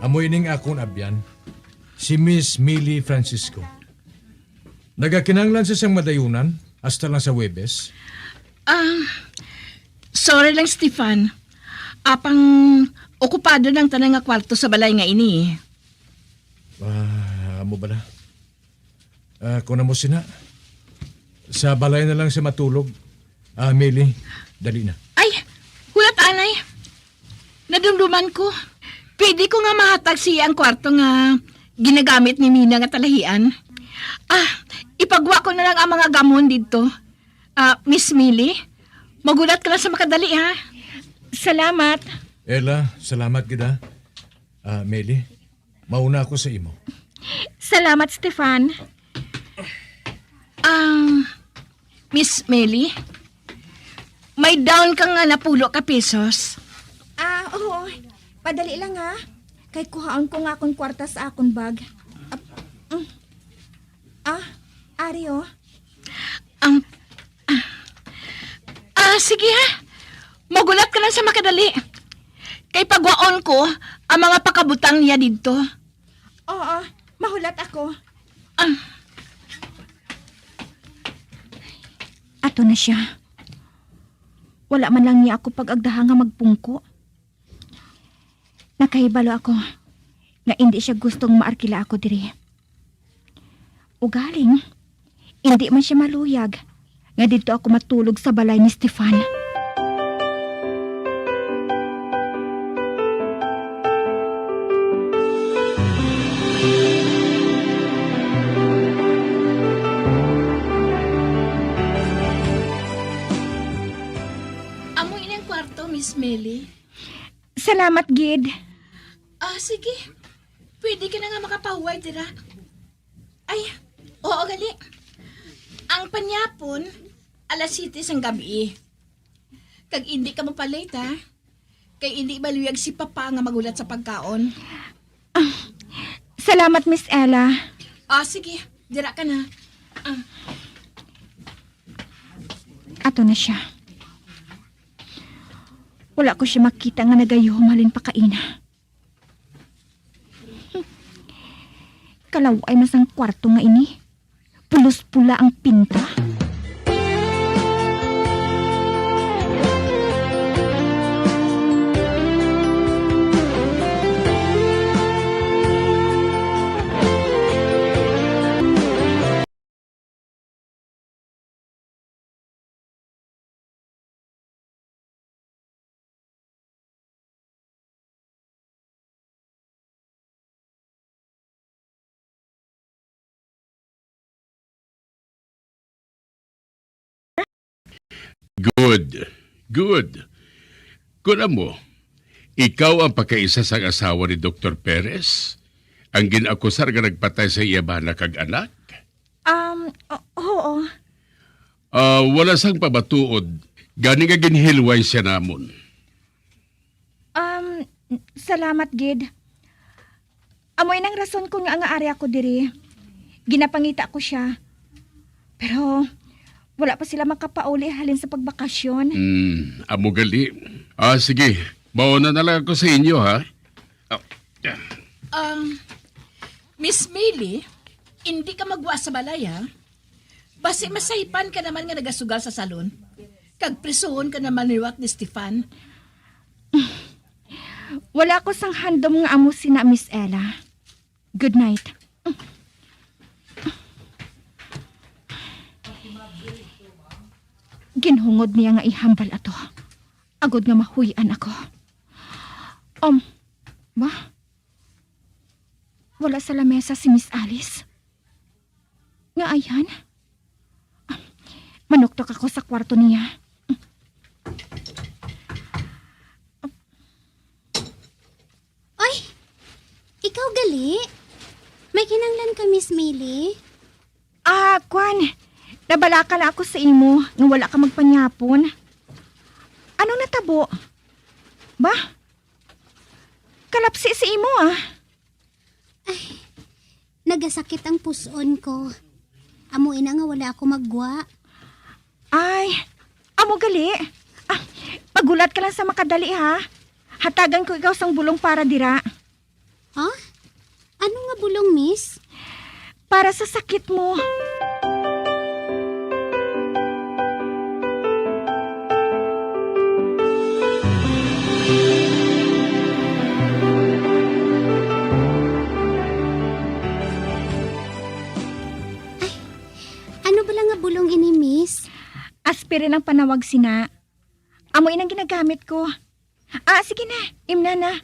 amo ining akon abyan, si Miss Millie Francisco. Nagakinahanglan sa siyang madayunan hasta lang sa Huwebes? Ah, sorry lang, Stefan. Apang okupado na ang tanan nga kwarto sa balay nga ini. Ah, amo bala? Ah, kung amo sina, sa balay na lang siya matulog. Ah, Meli, dali na. Ay, hulat anay. Nadumduman ko. Pwede ko nga mahatag siya ang kwarto nga ginagamit ni Mina nga talahian. Ah, ipagwa ko na lang ang mga gamon didto. Ah, Miss Meli, magulat ka lang sa makadali, ha? Salamat. Ella, salamat gid, ha. Ah, Meli, mauna ako sa imo. Salamat, Stefan. Ah, Miss Meli, may down ka nga napulo ka pesos. Ah, oo. Padali lang, ha. Kay kuhaon ko nga akong kwarta sa akon bag. Ah, mm. Ah, ari, oh. Ang, ah, ah, sige, ha. Magulat ka lang sa makadali. Kay pagwaon ko ang mga pakabutang niya didto. Oo, mahulat ako. Ah. Ato na siya. Wala man lang niya ako pag-agdaha nga magpungko. Nakahibalo ako nga indi siya gustong maarkila ako diri. Ugaling, indi man siya maluyag nga didto ako matulog sa balay ni Stefan. Amo ini ang kwarto, Miss Melly. Salamat gid. Ah, sige. Pwede ka na nga makapahuway dira. Ay, oo, gali. Ang panyapon, alas siyete sang gabi. Kag indi ka magpa-late, ha? Kay indi maluyag si Papa nga magulat sa pagkaon. Ah, salamat, Miss Ella. Ah, sige. Dira ka na. Ah. Ato na siya. Wala ko siya makita nga nagayuhom halin pa kaina. Kalaw-ay man sang kwarto nga ini. Pulos pula ang pinta. Good. Good. Kun amo, ikaw ang pagkaisa sang asawa ni Doktor Perez, ang gin-akusar nga nagpatay sa iya bana kag anak? Um, o-, oo. Ah, wala sang pamatuod, gani nga ginhilway siya namon. Um, salamat gid. Amo inang rason kon ngaa nga ari ako diri. Ginapangita ko sia. Pero wala pa sila makapauli halin sa pagbakasyon. Hmm, amo gali. Ah, sige. Mauna na lang ako sa inyo, ha? Ah, Um, Miss Millie, indi ka magwa sa balay, ha? Basi masaypan ka naman nga nagasugal sa salon. Kag prisuhon ka naman liwat ni Stefan. Wala ko sang handom nga amo sina, Miss Ella. Good night. Ginhungod niya nga ihambal ato, agod nga mahuy-an ako. Um, ba? Wala sa lamesa si Miss Alice. Nga ayan? Ah, manuktok ako sa kwarto niya. Oy, ikaw gali? May kinahanglan ka, Miss Millie? Ah, kwan. Nabalaka na ako sa imo nga wala ka magpanyapon. Anong natabo? Ba? Kalapsi sa imo, ah. Ay, nagasakit ang puson ko. Amo ina nga wala ako maggwa. Ay, amo gali. Ah, maghulat ka lang sa makadali, ha. Hatagan ko ikaw sang bulong para dira. Ha? Ano nga bulong, miss? Para sa sakit mo. Rin ang panawag sina. Amo inang ginagamit ko. Ah, sige na, imna na.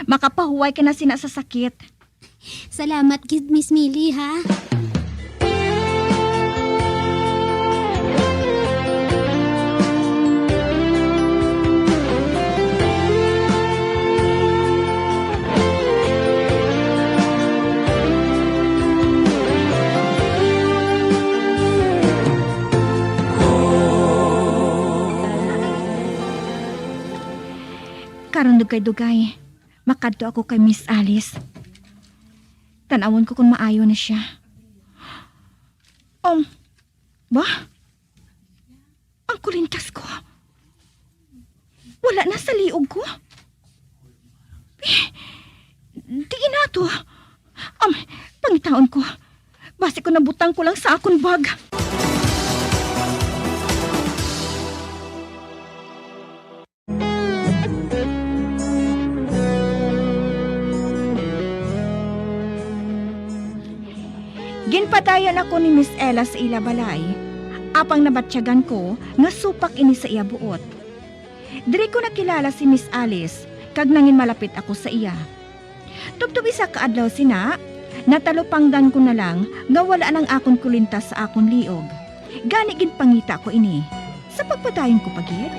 Makapahuway ka na sina sa sakit. Salamat gid, Miss Millie, ha? Karon dugay-dugay, makadto ako kay Miss Alice. Tan-awon ko kung maayo na siya. Um, ba? Ang kulintas ko. Wala na sa liog ko. Eh, diin na to? Um, pangitaon ko. Basi ko nabutang ko lang sa akon bag. Ginpadayon ako ni Miss Ella sa ila balay, apang nabatyagan ko nga supak ini sa iya buot. Diri ko nakilala si Miss Alice, kag nangin malapit ako sa iya. Tubtob isa ka adlaw sina, natalupangdan ko na lang nga wala nang akon kulintas sa akon liog. Gani ginpangita ko ini. Sa pagpadayon ko pa gid.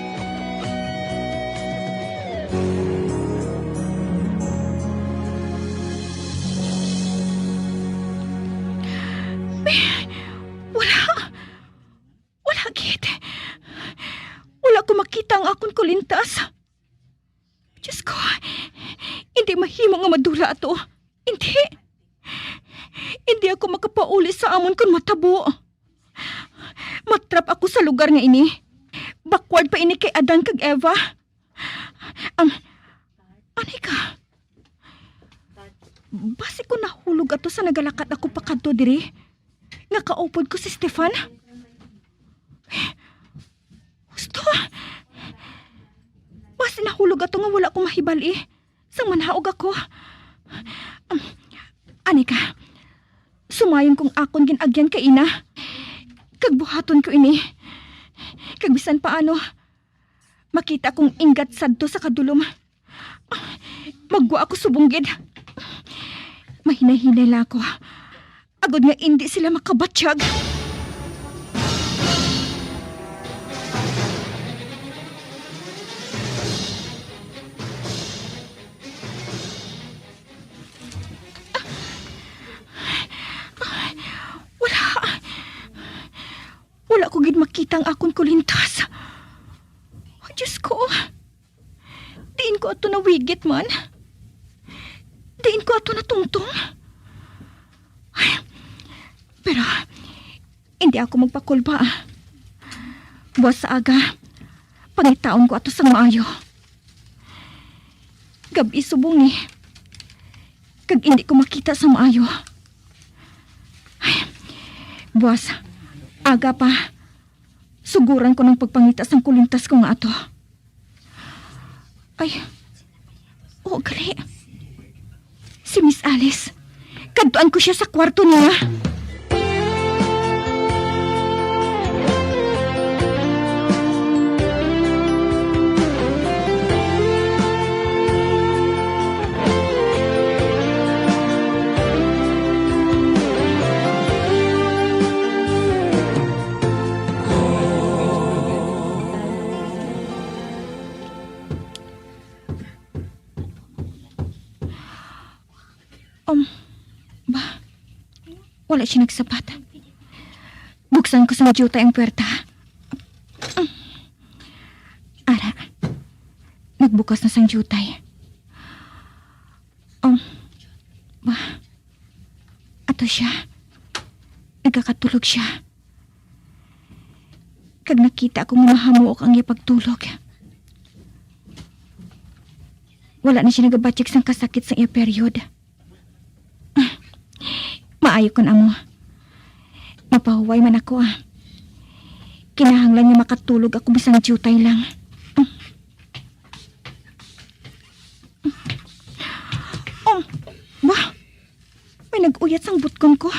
Eh, wala. Wala gid. Wala ko makita ang akon kulintas. Diyos ko, hindi mahimo nga madula ato. Hindi. Hindi ako makapauli sa amon kon matabo. Matrap ako sa lugar nga ini. Backward pa ini kay Adan kag Eva. Ang, anay ka? Basi ko nahulog ato sa nagalakat ako pakadto diri. Nga kaupod ko si Stefan. Husto. Basi nahulog ato nga wala ko mahibal-i sang manhaog ako. Um, ani ka, sumayon kong akon gin-agyan kaina. Kag buhaton ko ini. Kag bisan paano, makita kong inggat sadto sa kadulom. Magwa ako subong gid. Mahinay-hinay lang ako. Agod nga indi sila makabatyag. Wala. Wala ko gid makita ang akon kulintas. Oh, Diyos ko. Diin ko ato nawigit man? Diin ko ato natungtong? Ay, pero hindi ako magpakulba. Buwas sa aga, pangitaon ko ato sang maayo. Gab-i subong ni. Kag hindi ko makita sa maayo. Ay, buwas, aga pa. Suguran ko ng pagpangita sang kulintas ko nga ato. Ay, oo, gali. Si Miss Alice. Kadtuan ko siya sa kwarto niya. Um, ba? Wala siya nagsabat. Buksan ko sang diutay ang puwerta. Ara, nagbukas na sang diutay. Um, ba? Ato siya. Nagakatulog siya. Kag nakita ko nga mahamuok ang iya pagtulog. Wala na siya nagabatyag sang kasakit sang iya period. Maayo kon amo. Mapahuway man ako, ah. Kinahanglan nga makatulog ako bisan diutay lang. Um, ba? May nag-uyat sang butkon ko.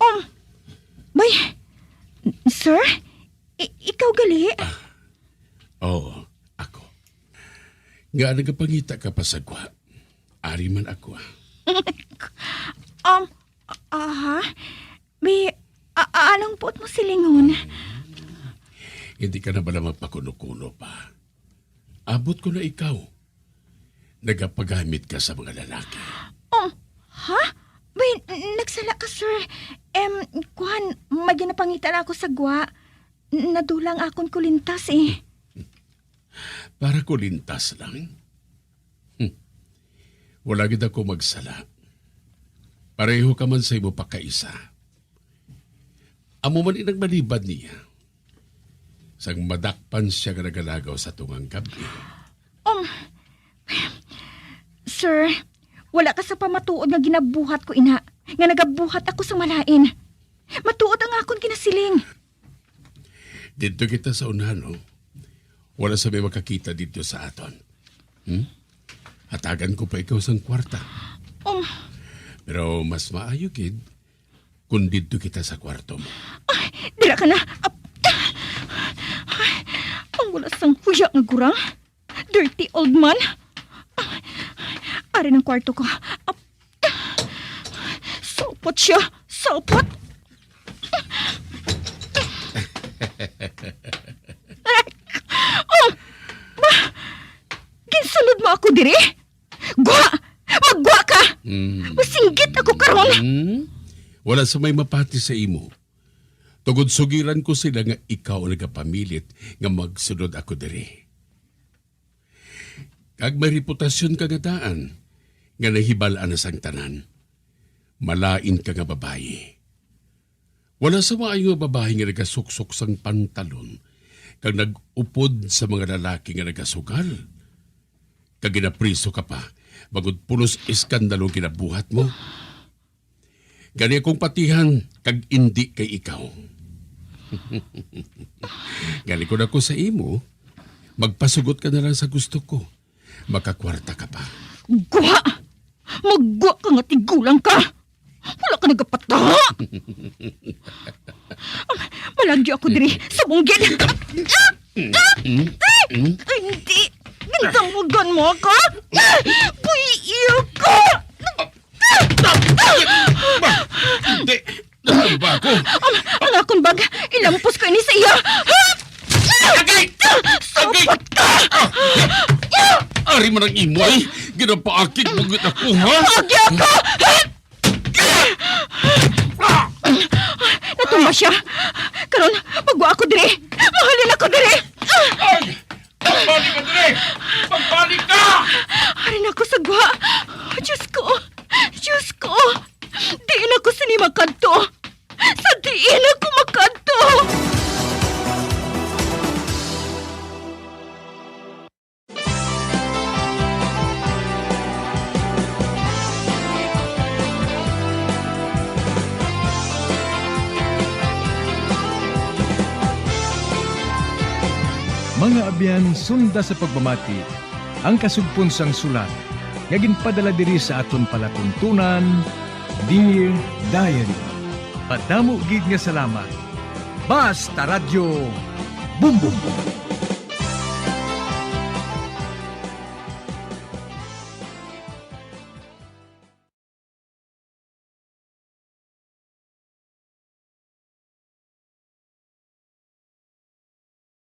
Um, bay, sir, I- ikaw gali? Ah, oo, ako. Nga nagapangita ka pa sa gwa. Ari man ako, ah. Um, aha? Bi, a- a- anong buot mo silingon? Hindi ka na bala magpakuno-kuno pa? Abot ko na ikaw. Nagapagamit ka sa mga lalaki. Um, ha? Bi, n- nagsala ka, sir. Em, kuan, may ginapangita na ako sa gwa. N- nadula ang akon kulintas, eh. Para kulintas lang? Hmm. Wala gid ako magsala. Pareho ka man sa imo pagkaisa. Amo man inang malibad niya. Sang madakpan siya nga nagalagaw sa tungang gab-i. Um, sir, wala ka sa pamatuod nga ginabuhat ko ina, nga nagabuhat ako sa malain. Matuod ang akon ginasiling. Didto kita sa unahan, no? Wala sa may makakita didto sa aton. Hmm? Hatagan ko pa ikaw sang kwarta. Um. Pero mas maayo gid kung didto kita sa kwarto mo. Ay, dira ka na. Ap-, ay, ang wala sang huya nga gurang. Dirty old man. Ari ang kwarto ko. Ap-, Sapot siya! Sapot! Oh! Ba? Ginsulod mo ako diri? Gwa! Maggwa ka! Mm. Masinggit ako karon! Mm. Wala sa may mapati sa imo. Tungod sugiran ko sila nga ikaw ang nagapamilit nga magsulod ako diri. Kag may reputasyon ka nga daan, nga nahibal-an na sang tanan. Malain ka nga babayi. Wala sa maayo nga babayi nga nagasuksok sang pantalon, kag nag-upod sa mga lalaki nga nagasugal. Kag ginapriso ka pa, bangod pulos iskandalo ang ginabuhat mo. Gani akong patihan kag indi kay ikaw. Gani kon ako sa imo, magpasugot ka na lang sa gusto ko. Makakwarta ka pa. Gwa! Maggwa ka nga tigulang ka! Wala ka nagapataha! Malagyo ako diri. Subong gid! Ay, hindi! Gindamugan mo ako! Puyo ka! Ba, hindi. Ano ba ako? Ang, ang akon bag, ilampos ko ini sa iya. Agay! Agay! Sapat ka! Ah! Ari man ang imo ay ginapaakig mo gid ako, ha? Agi ako! Natumba siya. Karon, magwa ako diri. Mahalin ako diri. Ay! Magbalik ka diri! Magbalik ka! Ari na ako sa gwa. Diyos ko! Diyos ko! Diin ako sini makadto? Sa diin ako makadto? Mga abyan, sunda sa pagpamati ang kasugpon sang sulat nga ginpadala diri sa aton palatuntunan, Dear Diary. Madamo gid nga salamat. Basta Radyo Bumbong.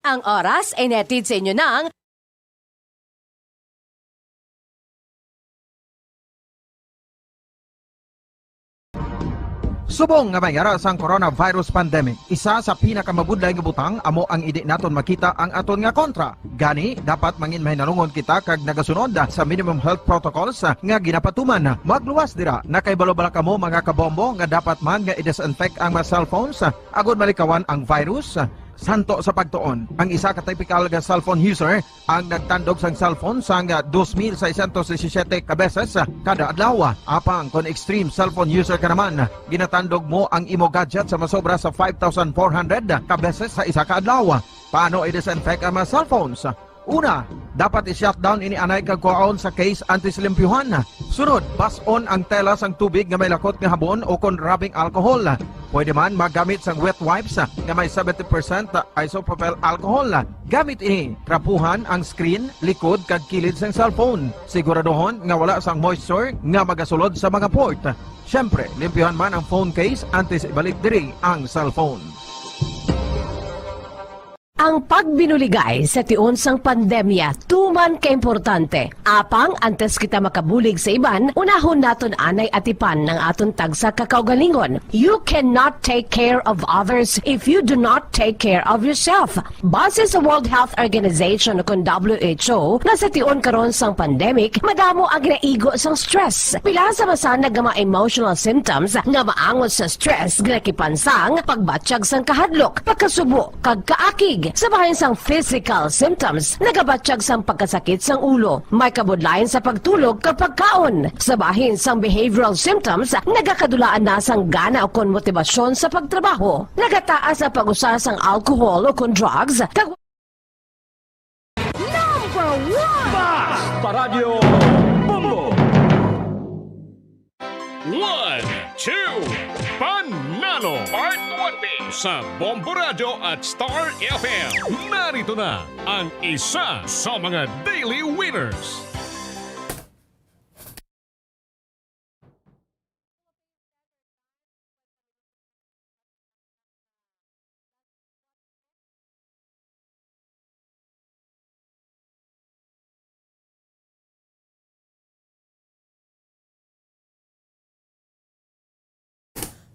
Ang oras ay nahatid sa inyo ng Subong nga may ara sang coronavirus pandemic, isa sa pinakamabudlay nga butang amo ang indi naton makita ang aton nga kontra. Gani, dapat mangin mahinalungon kita kag nagasunod sa minimum health protocols nga ginapatuman. Magluwas dira, nakahibalo bala kamo, mga kabombo, nga dapat man nga i-disinfect ang mga cellphones agod malikawan ang virus? Santo sa pagtuon, ang isa ka typical nga cellphone user ang nagtandog sang cellphone sang dos mil seiscientos disisiete ka beses kada adlaw. Apang kon extreme cellphone user ka naman, ginatandog mo ang imo gadget sa masobra sa five thousand four hundred ka beses sa isa ka adlaw. Paano i-disinfect ang mga cellphones? Una, dapat i-shutdown ini anay kag kuhaon sa case antes limpyuhan. Sunod, bas-on ang tela sang tubig nga may lakot nga habon o kon rubbing alcohol. Pwede man maggamit sang wet wipes nga may seventy percent isopropyl alcohol. Gamit ini, trapuhan ang screen, likod, kag kilid sang cellphone. Siguraduhon nga wala sang moisture nga magasulod sa mga port. Siyempre, limpyuhan man ang phone case antes ibalik diri ang cellphone. Ang pagbinuligay sa tion sang pandemya tuman ka importante. Apang antes kita makabulig sa iban, unahon naton anay atipan ang aton tagsa ka kaugalingon. You cannot take care of others if you do not take care of yourself. Base sa World Health Organization, o kon W H O, nga sa tion karon sang pandemic, madamo ang ginaigo sang stress. Pila sa masanag nga mga emotional symptoms nga maangot sa stress ginakipan sang pagbatyag sang kahadlok, pagkasubo, kag kaakig. Sa bahin sang physical symptoms, nagabatyag sang pagkasakit sang ulo, may kabudlayan sa pagtulog kag pagkaon. Sa bahin sang behavioral symptoms, nagakadulaan na sang gana ukon motibasyon sa pagtrabaho. Nagataas ang pag-usa sang alcohol ukon drugs, kag Number one! Basta Radyo Bombo! One, two, Panalo Part one B sa Bombo Radyo at Star F M. Narito na ang isa sa mga daily winners.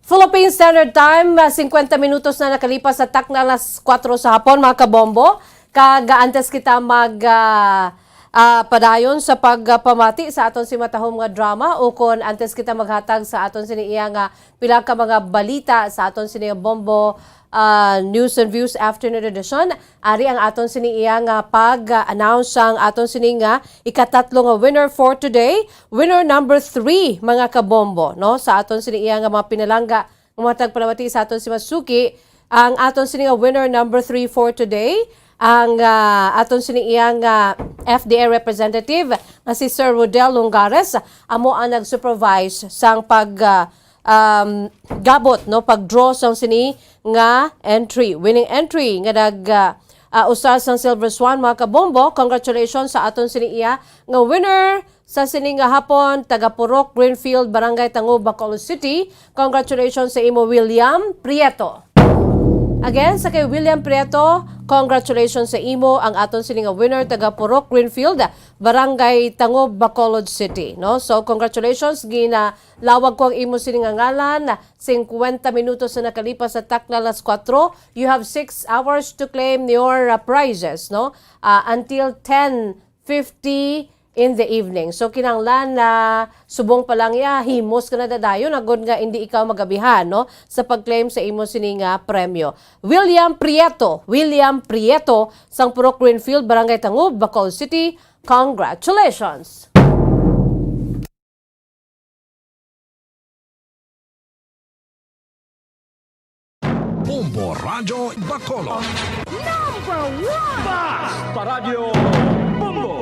Philippine Standard Time, ah, singkwenta minutos na nakalipas sa takna alas kuwatro sa hapon, mga kabombo. Kag, ah, antes kita mag, ah, ah, padayon sa pagpamati sa aton simatahom nga drama, ukon antes kita maghatag sa aton sini iya nga pila ka mga balita sa aton sini nga Bombo, ah, News and Views Afternoon Edition, ari ang aton sini iya nga pag-announce sang aton sini nga ikatatlo nga winner for today. Winner number three, mga kabombo, no? Sa aton sini iya nga mga pinalangga nga mga tagpalamati sa aton si Masuki, ang aton sini nga winner number three for today, ang, ah, aton sini iya nga F D A representative nga si Sir Rodel Lungares, amo ang nag-supervise sang pag, ah, um, gabot, no, pag-draw sang sini nga entry, winning entry nga nag, ah, ah, usa sang Silver Swan, mga kabombo. Congratulations sa aton sini iya nga winner sa sini nga hapon, taga Purok Greenfield, Barangay Tangub, Bacolod City. Congratulations sa imo, William Prieto. Again, sa kay William Prieto, congratulations sa imo, ang aton sini nga winner, taga Purok Greenfield, Barangay Tangub, Bacolod City, no? So, congratulations, ginalawag ko ang imo sini nga ngalan. Singkwenta minutos na nakalipas sa takna alas kuwatro. You have six hours to claim your, uh, prizes, no? Uh, until ten fifty in the evening. So, kinahanglan na subong pa lang iya, himos ka na dadayon, agod nga hindi ikaw magabihan, no, sa pag-claim sa imo sini nga premyo. William Prieto, William Prieto, sang Purok Greenfield, Barangay Tangub, Bacolod City, congratulations! Bombo Radyo Bacolod. Number one! Basta Radyo Bombo!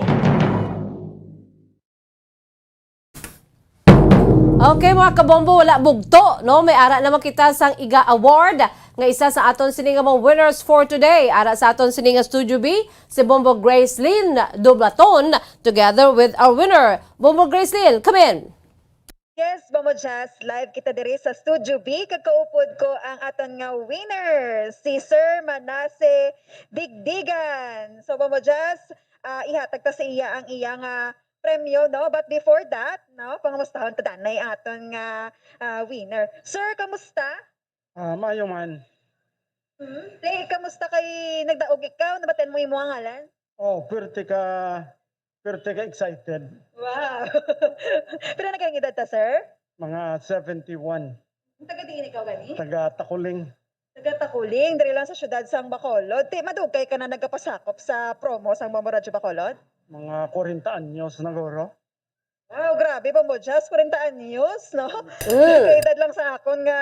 Okay, mga kabombo, wala bugto, no? May ara naman kita sang Iga Award, nga isa sa aton sini nga mga winners for today. Ara sa aton sini nga Studio B, si Bombo Gracelyn Doblaton, together with our winner. Bombo Gracelyn, come in! Yes, Bombo Jazz, live kita diri sa Studio B, kag kaupod ko ang aton nga winner, si Sir Manase Digdigan. So, Bombo Jazz, ah, ihatag ta sa iya ang iya nga premyo, no? But before that, no, pangumustahon ta danay aton nga, ah, winner. Sir, kamusta? Ah, maayo man. Hmm? Di, kamusta kay nagdaog ikaw? Nabatian mo imo nga ngalan? Oh, pwerte ka, pwerte ka excited. Wow. Pila na kayong edad ta, sir? Mga seventy-one. Taga diin ikaw gani? Taga Taculing. Taga Taculing, diri lang sa siyudad sang Bacolod. Ti, madugay ka na nagapasakop sa promo sang Bombo Radyo Bacolod? Mga kwarenta anyos na guro. Wow, grabe, Bombo Jazz, kwarenta anyos, no? Mm. Kaedad lang sa akon nga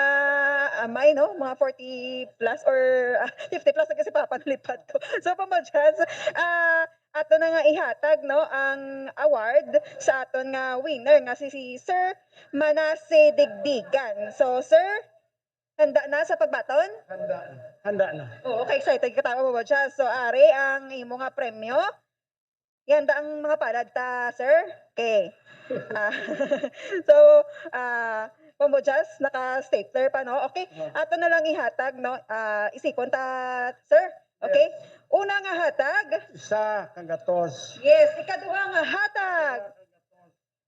amay, no? Mga forty plus or, ah, fifty plus na kasi Papa nalipad ko. So, Bombo Jazz, ah, ato na nga ihatag, no, ang award sa aton nga winner nga si, si Sir Manase Digdigan. So, sir, Handa na sa pagbaton? Handa na. Handa na. Oo, okay, excited ka tama ba siya? So, ari ang imo nga premyo. Ihanda ang mga palad ta, sir. Okay. Ah, so, ah, Bombo Jazz, naka-stapler pa, no? Okay. Ah. Ato na lang ihatag, no? Ah, isipon ta, sir. Okay? Yes. Una nga hatag. Isa ka gatos. Yes. Ikaduha nga hatag.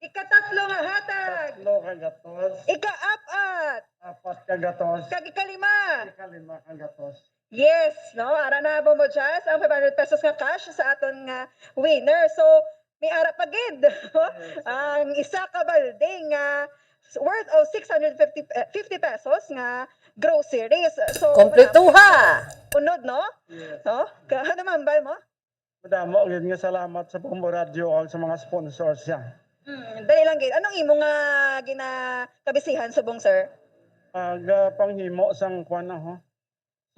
Ikatatlo nga hatag. Tatlo ka gatos. Ikaapat. Apat ka gatos. Kag ikalima. Ikalima ka gatos. Yes, no? Ara na, Bombo Jazz, ang five hundred pesos nga cash sa aton nga winner. So, may ara pa gid. Yes. Ang isa ka balde nga worth of six hundred fifty, eh, fifty pesos nga groceries. So, kompletuha. Unod, no? Yes. No? Ka-, ano man ba mo? Madamo gid nga salamat sa Bombo Radyo kag sa mga sponsors niya. Mm, dali lang gid. Anong imo nga ginakabisihan subong, sir? Ah, gapanghimo sang kwan, ho,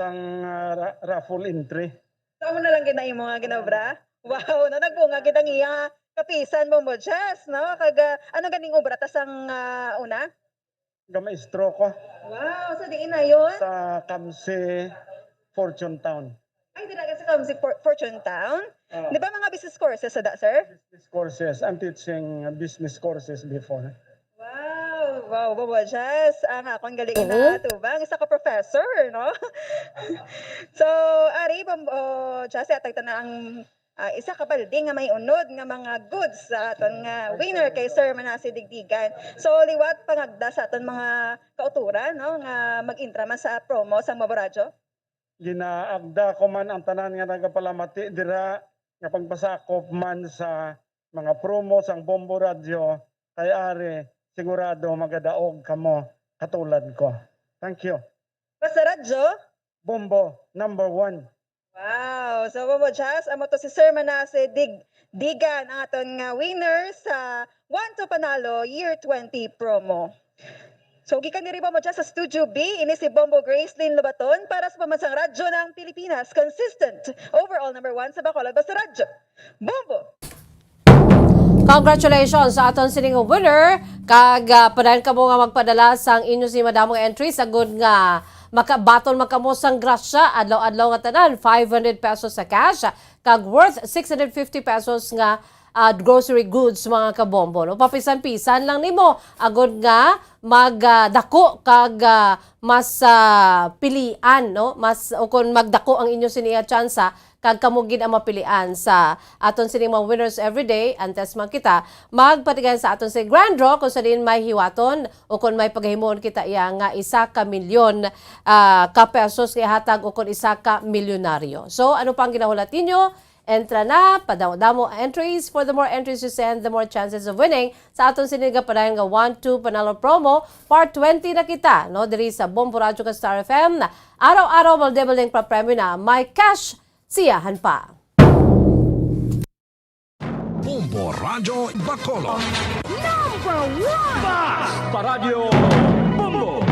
sang, ah, ra-, raffle entry. So, amo na lang gid na imo nga ginobra? Wow, no, nagbunga gid ang iya kapisan, Bombo Jazz, no? Kag, ah, ano ganing obra ta sang, ah, una? Gamaestro ko. Wow, sa diin na yun? Sa Kamsi, Fortune Town. Ay, dira ka sa Kamsi For-, Fortune Town? Ah. Di ba mga business courses sa da, sir? Business courses. I'm teaching business courses before. Wow, wow, Bombo Jazz. Ang akon galing Mhm. na tubang, isa ka professor, no? So, ari, Bombo Jazz, atag ta na ang, ah, isa ka balde nga may unod nga mga goods sa aton nga winner kay Sir Manase Digdigan. So, liwat pangagda sa aton mga kauturan, no, nga mag-intra man sa promo sang Bombo Radyo. Ginaagda ko man ang tanan nga nagapalamati dira nga pagpasakop man sa mga promo sang Bombo Radyo, kay ari sigurado magadaog kamo katulad ko. Thank you. Basta Radyo? Bombo, number one. Wow! So, Bombo Jazz, amo to si Sir Manase Dig-, Digan, ang aton nga winner sa One to Panalo Year twenty promo. So, gikan diri, Bombo Jazz, sa Studio B, ini si Bombo Gracelyn Lobaton para sa Pambansang Radyo ng Pilipinas. Consistent, overall number one sa Bacolod Basta Radyo. Bombo! Congratulations sa aton sining winner. Kag, ah, padayon kamo nga magpadala sang inyo sini madamo nga entries agud nga makabaton man kamo sang grasya adlaw-adlaw nga tanan, five hundred pesos sa cash, kag worth six hundred fifty pesos nga, ah, grocery goods, mga kabombo, no? Papisan-pisan lang nimo agud nga mag, ah, dako kag, ah, mas, ah, pilian, no? Mas, o kung magdako ang inyo sini nga tsansa, kag kamo gid ang mapilian sa aton sining mga winners everyday. Antes man kita magpatigayon sa aton sining grand draw, kung sa diin may hiwaton o kung may pagahimuon kita iya nga isa ka milyon, ah, ka pesos nga ihatag o kung isa ka milyonaryo. So, ano pa ang ginahulat ninyo? Entra na, padamo-damo ang entries. For the more entries you send, the more chances of winning sa aton sining padayon nga One Two Panalo Promo. Part twenty na kita, no, diri sa Bombo Radyo kag Star F M. Araw-araw, balde-baldeng papremyo na. May cash siyahan pa. Bombo Radyo Bacolod. Number one! Bas! Paradyo Bombo!